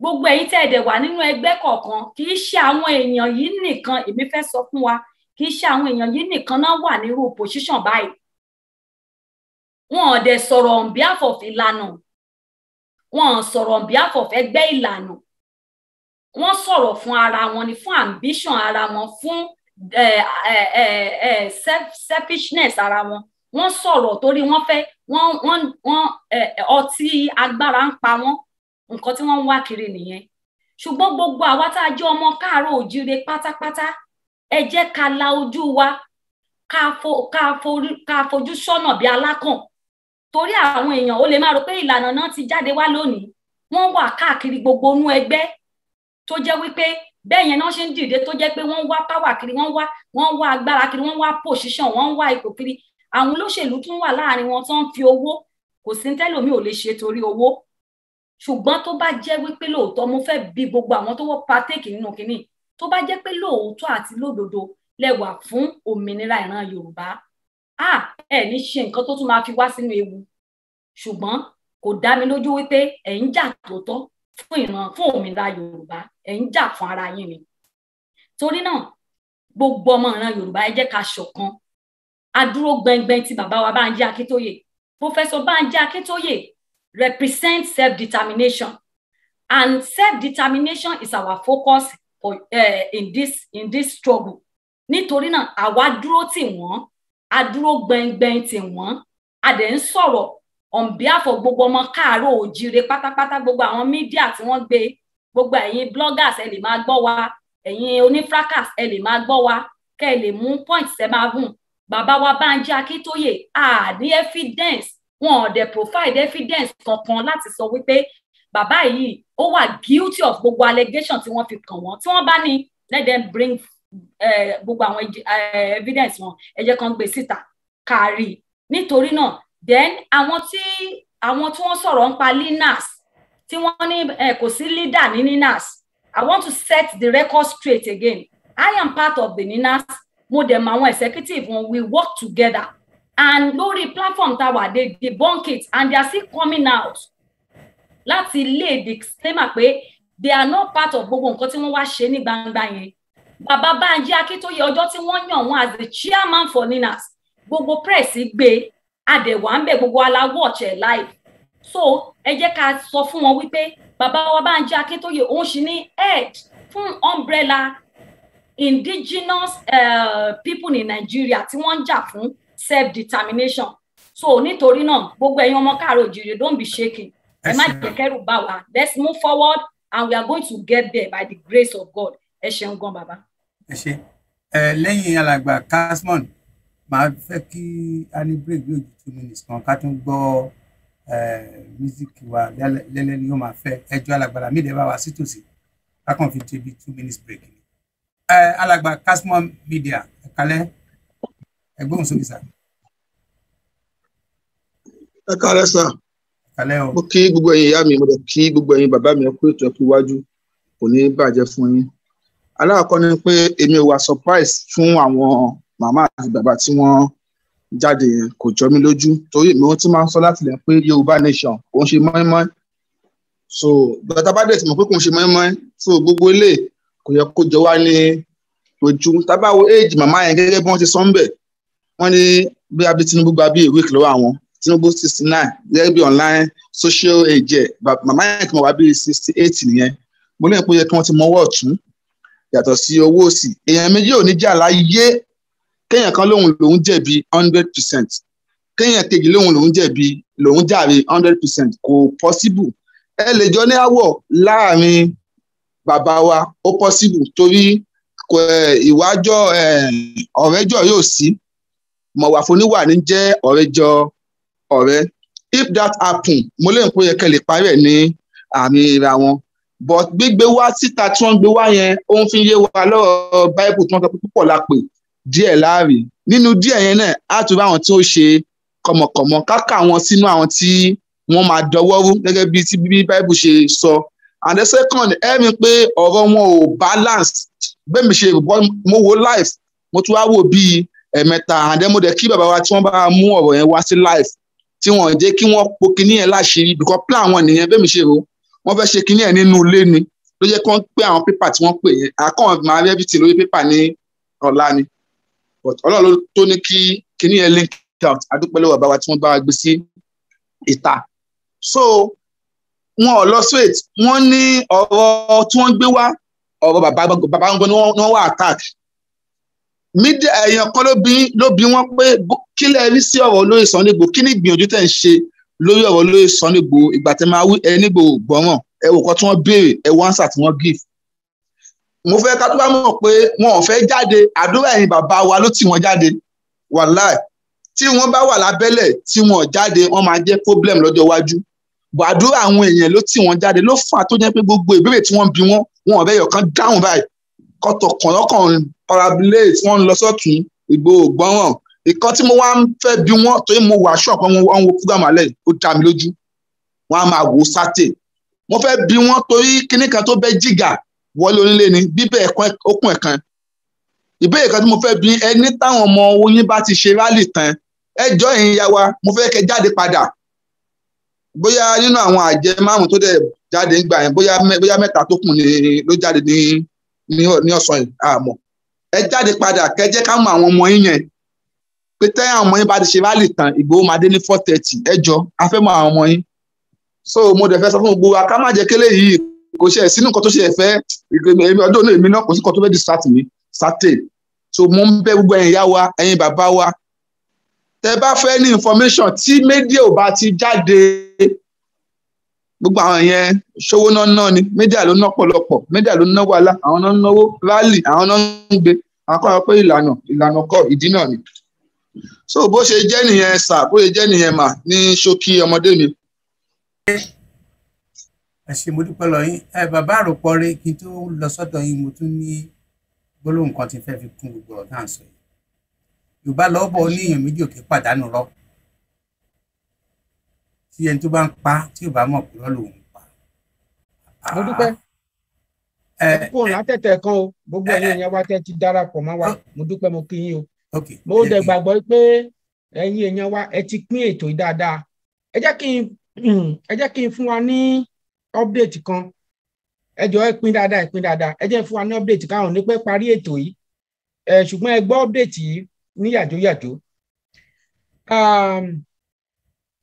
gbogbo ẹ̀yin tẹ́ ẹ dẹ̀ wà nínú ẹgbẹ́ kọ̀ọ̀kan, kì í ṣe àwọn èèyàn yìí nìkan, èmi fẹ́ sọ fún wa, kì í ṣe àwọn èèyàn yìí nìkan náà wà nírú position báyìí. Wọn ò dẹ̀ sọ̀rọ̀ on behalf of ìlànà, wọn ò sọ̀rọ̀ on behalf of ẹgbẹ́ ìlànà, wọ́n sọ̀rọ̀ fún ara wọn ni, fún ambition ara wọn, fún selfishness ara wọn. Wọ́n sọ̀rọ̀ torí wọ́n fẹ́ wọ́n ọtí agbára ń pa wọ́n, nǹkan tí wọ́n ń wá kiri nìyẹn. Ṣùgbọ́n gbogbo àwa tá a jẹ́ ọmọ káàárọ̀ òjíire pátápátá, ẹ jẹ́ ká la ojú wa, ká fojú sọ́nà bí alákàn, Torí àwọn èèyàn ó lè máa rò pé ìlànà náà ti jáde wá lónìí, wọ́n wà káàkiri gbogbo inú ẹgbẹ́ tó jẹ́ wípé bẹ́ẹ̀ yẹn náà ṣe ń dìde, tó jẹ́ pé wọ́n wá power kiri, wọ́n wá agbára kiri, wọ́n wá position, wọ́n wá ipò kiri. Àwọn olóṣèlú tún wà láàrin wọn tó ń fi owó, kò sí tẹ́lòmí ò lè ṣe torí owó. Ṣùgbọ́n tó bá jẹ́ wípé lóòótọ́, mo fẹ́ bi gbogbo àwọn tó wọ́n partake nínú kínní, tó bá jẹ́ pé lóòótọ́ àti lódodo lẹ wà fún òmìnira ìran Yorùbá, ẹ ní ṣe nǹkan tó tún máa fi wá sínú ewu. Ṣùgbọ́n kò dá mi lójú wípé ẹ̀ ń jà tòótọ́ fún ìran, fún òmìnira Yorùbá, ẹ̀ ń jà fún ara yín ni. Torí náà gbogbo ọmọ ìran Yorùbá, ẹ jẹ́ ká ṣọ̀kan. Adúró gbẹngbẹng ti bàbá wa Bánjí Akíntóyè. Professor Bánjí Akíntóyè represents self-determination, and self-determination is our focus for in this struggle. Nítorí náà àwa dúró tì wọ́n, a dúró gbẹngbẹng tì wọ́n, a dẹ̀ ń sọ̀rọ̀ on behalf of gbogbo ọmọ káàárọ̀ òjíire pátápátá, gbogbo àwọn mídíà tí wọ́n gbé, gbogbo ẹ̀yin bloggers ẹ lè máa gbọ́ wa, ẹ̀yin onífracas ẹ lè máa gbọ́ wa, kẹ́ ẹ lè mú point ẹ máa gùn. Bàbá wa Bánjí Akíntóyè, a ní evidence, wọn ò dẹ̀ provide evidence kankan láti sọ wípé bàbá yìí ó wà guilty of gbogbo allegation tí wọ́n fi kàn wọ́n. Tí wọ́n bá ní, let them bring gbogbo àwọn evidence wọn, ẹ jẹ́ kán gbé síta kárí. Nítorí náà then àwọn tí wọ́n sọ̀rọ̀ nípa Linas, tí wọ́n ní kò sí leader ní Ninas, I want to set the record straight again. I am part of the Ninas. Mo dẹ̀ mọ àwọn executive wọn, we work together, and lórí platform tá wà, they debunk it and they are still coming out láti lay disclaimer pé they are not part of gbogbo nǹkan tí wọ́n wá ṣe ní gbangba yẹn. Bàbá Bánjí Akíntóyè, ọjọ́ tí wọ́n yàn wọ́n as the chairman for Ninas, gbogbo press gbé, adẹ̀wà ń bẹ̀, gbogbo ala watch ẹ̀ live. So ẹ jẹ́ ká sọ fún wọn wípé bàbá wa Bánjí Akíntóyè òun ṣì ní head fún umbrella indigenous people in Nigeria tí wọ́n ń jà fún self-determination. So nítorí náà gbogbo ẹ̀yin ọmọ káàárọ̀ òjìrè, don't be shaking, ẹ má jẹ́ kẹ́rù bà wá. Let's move forward and we are going to get there by the grace of God. Ẹ ṣeun gan bàbá. Ẹ ṣe ẹ lẹ́yìn alàgbà Kasmon, màá fẹ́ kí a ní break bí ojú 2 minutes kan ká tún gbọ́ music wa lẹ́lẹ́ ni yóò máa fẹ́. Ẹjọ́ alàgbà Lámídì bá wa sítòsí, ká kàn fi ṣe bí 2 minutes break ni. Alàgbà Kasmon Media, ẹ kalẹ́, ẹ gbóhùn sókè sá. Ẹ kalẹ́ sá. Ẹ kalẹ́ o. Mo kí gbogbo ẹ̀yin ìyá mi, mo dẹ̀ kí gbogbo ẹ̀yin bàbá mi, ẹ kú ètò, ẹ kú iwájú, kò ní bàjẹ́ fún yín. Alákọ̀ọ́kọ́ ni pé èmi ò wà surprise fún àwọn màmá àti bàbá tí wọ́n jáde yẹn, kò jọ mí lójú, torí èmi wọ́n ti máa ń sọ láti lẹ̀ pé Yorùbá nation kò ń ṣe mọ́ínmọ́ín. So gbàtà bá dẹ̀ ti mọ̀ pé kò ń ṣe mọ́ínmọ́ín, so gbogbo ilé kò yẹ kó jọ wá ní ojú. Tá bá wo age màmá yẹn gẹ́gẹ́ bí wọ́n ti sọ ń bẹ̀, wọ́n ní bí abi Tinubu gba bí a week lọ́wọ́ àwọn, Tinubu 69 gẹ́gẹ́ bí online social age ẹ̀, màmá yẹn kí wọ́n wá bí 68 nìyẹn. Mo lóyún pé ó yẹ kí wọ́n ti mọwọ́ ọ̀tún yàtọ̀ sí owó òsì. Èèyàn méjì ò ní jà láyé, kéèyàn kan lóhun lòún jẹ̀bi 100%, kéèyàn kejì lóhun lòún jẹ̀bi lòún jàre 100%, kò possible. Ẹ lè jọ ní àwọ̀ láàrin bàbá wa, ó possible, torí ìwájọ́ ọ̀rẹ́jọ́ yóò sí, mọ̀wàfóníwà ní jẹ́ ọ̀rẹ́jọ́ ọ̀rẹ́. If that happen, mo lè pé yẹ kẹ́ lè parí ẹ̀ ní àmì ìra wọn. But gbígbé wá síta tí wọ́n gbé wá yẹn, ó ń fi yé wa lọ́rọ̀ Bible tí wọ́n sọ pé púpọ̀ la pè, díẹ̀ láàrin. Nínú díẹ̀ yẹn náà, á tún bá àwọn tí ó ṣe kọ̀mọ̀kọ̀mọ̀ káka wọn sínú àwọn tí wọ́n máa dọwọ́ rú gẹ́gẹ́ bí tí bí Bible ṣe sọ. And the second, ẹ rí i pé ọ̀rọ̀ wọn ò balance. Bẹ́ẹ̀ mi ṣe mo wo live, mo tún wá wò bíi ẹ̀mẹ́ta, and then mo dẹ̀ kí bàbá wa tí wọ́n bá mú ọ̀rọ̀ yẹn wá sí live, tí wọ́n jẹ́ kí wọ́n po kinní yẹn láṣìírí, because plan wọn nìyẹn. Bẹ́ẹ̀ mi ṣe rò, wọ́n fẹ́ ṣe kinní yẹn nínú ilé ni, ló jẹ́ kí wọ́n pé àwọn pépà tí wọ́n pè yẹn, àkàn máa rí everything lórí pépà ní ọ̀la ni. But Ọlọ́run ló tó ní kí kinní yẹn link out. Adúpẹ́ lọ́wọ́ bàbá wa tí wọ́n bá gbé sí ìta. So wọn ò lọ straight, wọ́n ní ọ̀rọ̀ tí wọ́n gbé wá, ọ̀rọ̀ bàbá gbọ́ngàn ni wọ́n wá attack. Mídíà èèyàn kan ló bí wọ́n pé kí lẹ rí sí ọ̀rọ̀ olóyè Sunday Igboho, kí ni ìgbìyànjú tẹ̀ ń ṣe lórí ọ̀rọ̀ olóyè Sunday Igboho, ìgbà tẹ́ máa wí ẹni Igboho gbọ́ràn, ẹ wò kan tí wọ́n béèrè, ẹ wò answer tí wọ́n give. Mo fẹ́ ká tó bá mọ̀ pé wọn ò fẹ́ jáde, àdúrà ẹ̀yin bàbá wa ló tì wọ́n jáde, wàláì. Tí wọ́n bá wà lábẹ́lẹ̀ tí wọ́n jáde, wọ́n máa jẹ́ problem lọ́jọ́ iwájú. Gbàdúrà àwọn èèyàn ló tì wọ́n jáde, ló fà á tó jẹ́ pé gbogbo ìbéèrè tí wọ́n bi wọ́n, wọn ò bẹ́yọ̀ kan dáhùn báyìí. Kọ́tọ̀kàn lọ́kàn parabolate, wọ́n ń lọ sọ́tún, Ìgbòho gbọ́ràn. Ìkan tí mo wá ń fẹ́ bi wọ́n, torí mo wà sure pé wọ́n ń wo program alẹ́, ó dá mi lójú, wọ́n á máa wò ó sátè. Mo fẹ́ bi wọ́n torí kinní kan tó bẹ́ jìgà wọlé onílé ni bíbẹ̀ ẹ̀kan okùn ẹ̀kan. Ìbéèrè kan tí mo fẹ́ bi ẹni, táwọn ọmọ oyin bá ti ṣe rally tán, ẹ jọ̀ọ́ ẹ̀yin ya wa, mo fẹ́ kẹ́ jáde padà. Bóyá nínú àwọn àjẹ márùn tó dẹ̀ jáde ńgbà yẹn, bóyá mẹ́ta tó kù ni ló jáde ní ọ̀sán yìí, àmọ́ ẹ jáde padà kẹ́ jẹ́ ká mọ àwọn ọmọ yín yẹn, pé tẹ́ àwọn ọmọ yín bá ti ṣe rally tán, Ìgbòho máa dé ní 4:30. Ẹ jọ̀ọ́, a fẹ́ mọ àwọn ọmọ yín. So mo dẹ̀ fẹ́ sọ fún gbogbo wa ká má jẹ́ kélé yìí kò ṣe sínú nǹkan tó ṣe ẹ̀fẹ́ ọdún náà, èmi náà kò sí nǹkan tó fẹ́ distract mi sátè. So mo ń bẹ̀ gbogbo ẹ̀yin ìyá wa, ẹ̀yin bàbá wa, tẹ́ bá fẹ́ ní information tí media ò bá ti jáde, gbogbo àwọn yẹn ṣòwò náà náà ni media ló ná pọ̀lọpọ̀, media ló ná wàhálà, àwọn náà ń náwó rally, àwọn náà ń gbé, àwọn kan wọ pé ìlànà kọ́ ìdí náà ni. So bó ṣe jẹ́ nìyẹn sà, bó ṣe jẹ́ nìyẹn mà, ní ṣókí ọmọdé mi. Ẹ ṣé, mo dúpẹ́ lọ yín. Ẹ bàbá àròpọ̀ rẹ, kí n tó lọ sọ́dọ̀ yín, mo tún ní gbólóhùn kan tí n fẹ́ fi kún gbogbo ọ̀rọ̀ tá à ń sọ yìí. Yorùbá lọ́wọ́ bọ̀, ní èèyàn méjì òkè pàdánù rọ, tí ẹni tó bá ń pa tí ò bá mọ̀ pé rọ́ lòun pa. Mo dúpẹ́. Ẹ kú òun látẹ̀tẹ̀ kan o. Gbogbo ẹ̀yin èèyàn wa tẹ́ ti darapọ̀ mọ́ wa, mo dúpẹ́, mo kí yín o. Mo dẹ̀ gbàgbọ́ pé ẹ̀yin èèyàn wa, ẹ ti pín ètò yìí dáadáa. Ẹ jẹ́ kí n fún wa ní update kan. Ẹ jọ̀ọ́, ẹ pín dáadáa, ẹ pín dáadáa. Ẹ jẹ́ fún wa ní update káwọn ní pẹ́ parí ètò yìí ẹ, ṣùgbọ́n ẹ gbọ́ update yìí ní yàjóyàjó.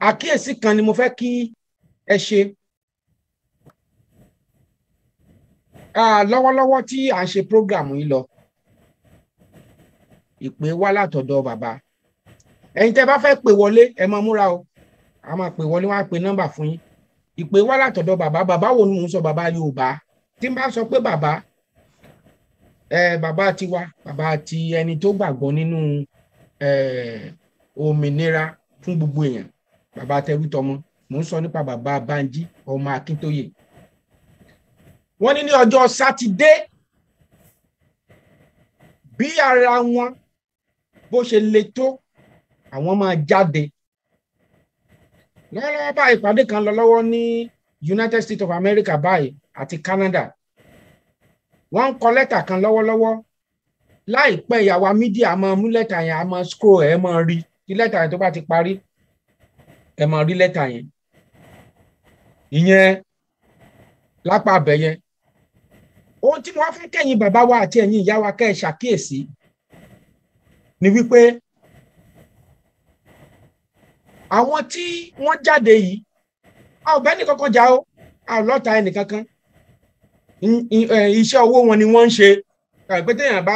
Àkíyèsí kan ni mo fẹ́ kí ẹ ṣe. Lọ́wọ́lọ́wọ́ tí à ń ṣe program yìí lọ, ìpè wá látọ̀dọ̀ bàbá. Ẹ̀yin tẹ́ bá fẹ́ pè wọlé, ẹ máa múra o, a máa pè wọlé, wọ́n á pè nọ́mbà fún yín. Ìpè wá látọ̀dọ̀ bàbá. Bàbá wo ni mò ń sọ? Bàbá Yorùbá. Tí n bá sọ pé bàbá, ẹ bàbá tiwa, bàbá ti ẹni tó gbàgbọ́ nínú òmìnira fún gbogbo èèyàn, bàbá tẹrútọmọ, mò ń sọ nípa bàbá Bánjí ọmọ Akíntóyè. Wọ́n ní ní ọjọ́ Sátidé, bí ara wọn bó ṣe le tó, àwọn máa jáde. Lọ́wọ́lọ́wọ́ báyìí, ìpàdé kan lọ lọ́wọ́ ní United States of America báyìí àti Canada. Wọ́n ń kọ lẹ́tà kan lọ́wọ́lọ́wọ́. Láìpẹ́, ìyàwó media máa mú lẹ́tà yẹn, a máa scroll, ẹ̀ máa rí. Tí lẹ́tà yẹn tó bá ti parí, ẹ̀ máa rí lẹ́tà yẹn. Ìyẹn lápá abẹ yẹn. Ohun tí mo wá fẹ́ kẹ́yìn bàbá wa àti ẹ̀yin ìyá wa kẹ́ ẹ ṣàkíyèsí ni wípé àwọn tí wọ́n jáde yìí, a ò bẹ́ẹ̀ nìkankan jà o, a ò lọ́ta ẹnìkankan. Iṣẹ́ owó wọn ni wọ́n ń ṣe pé téèyàn bá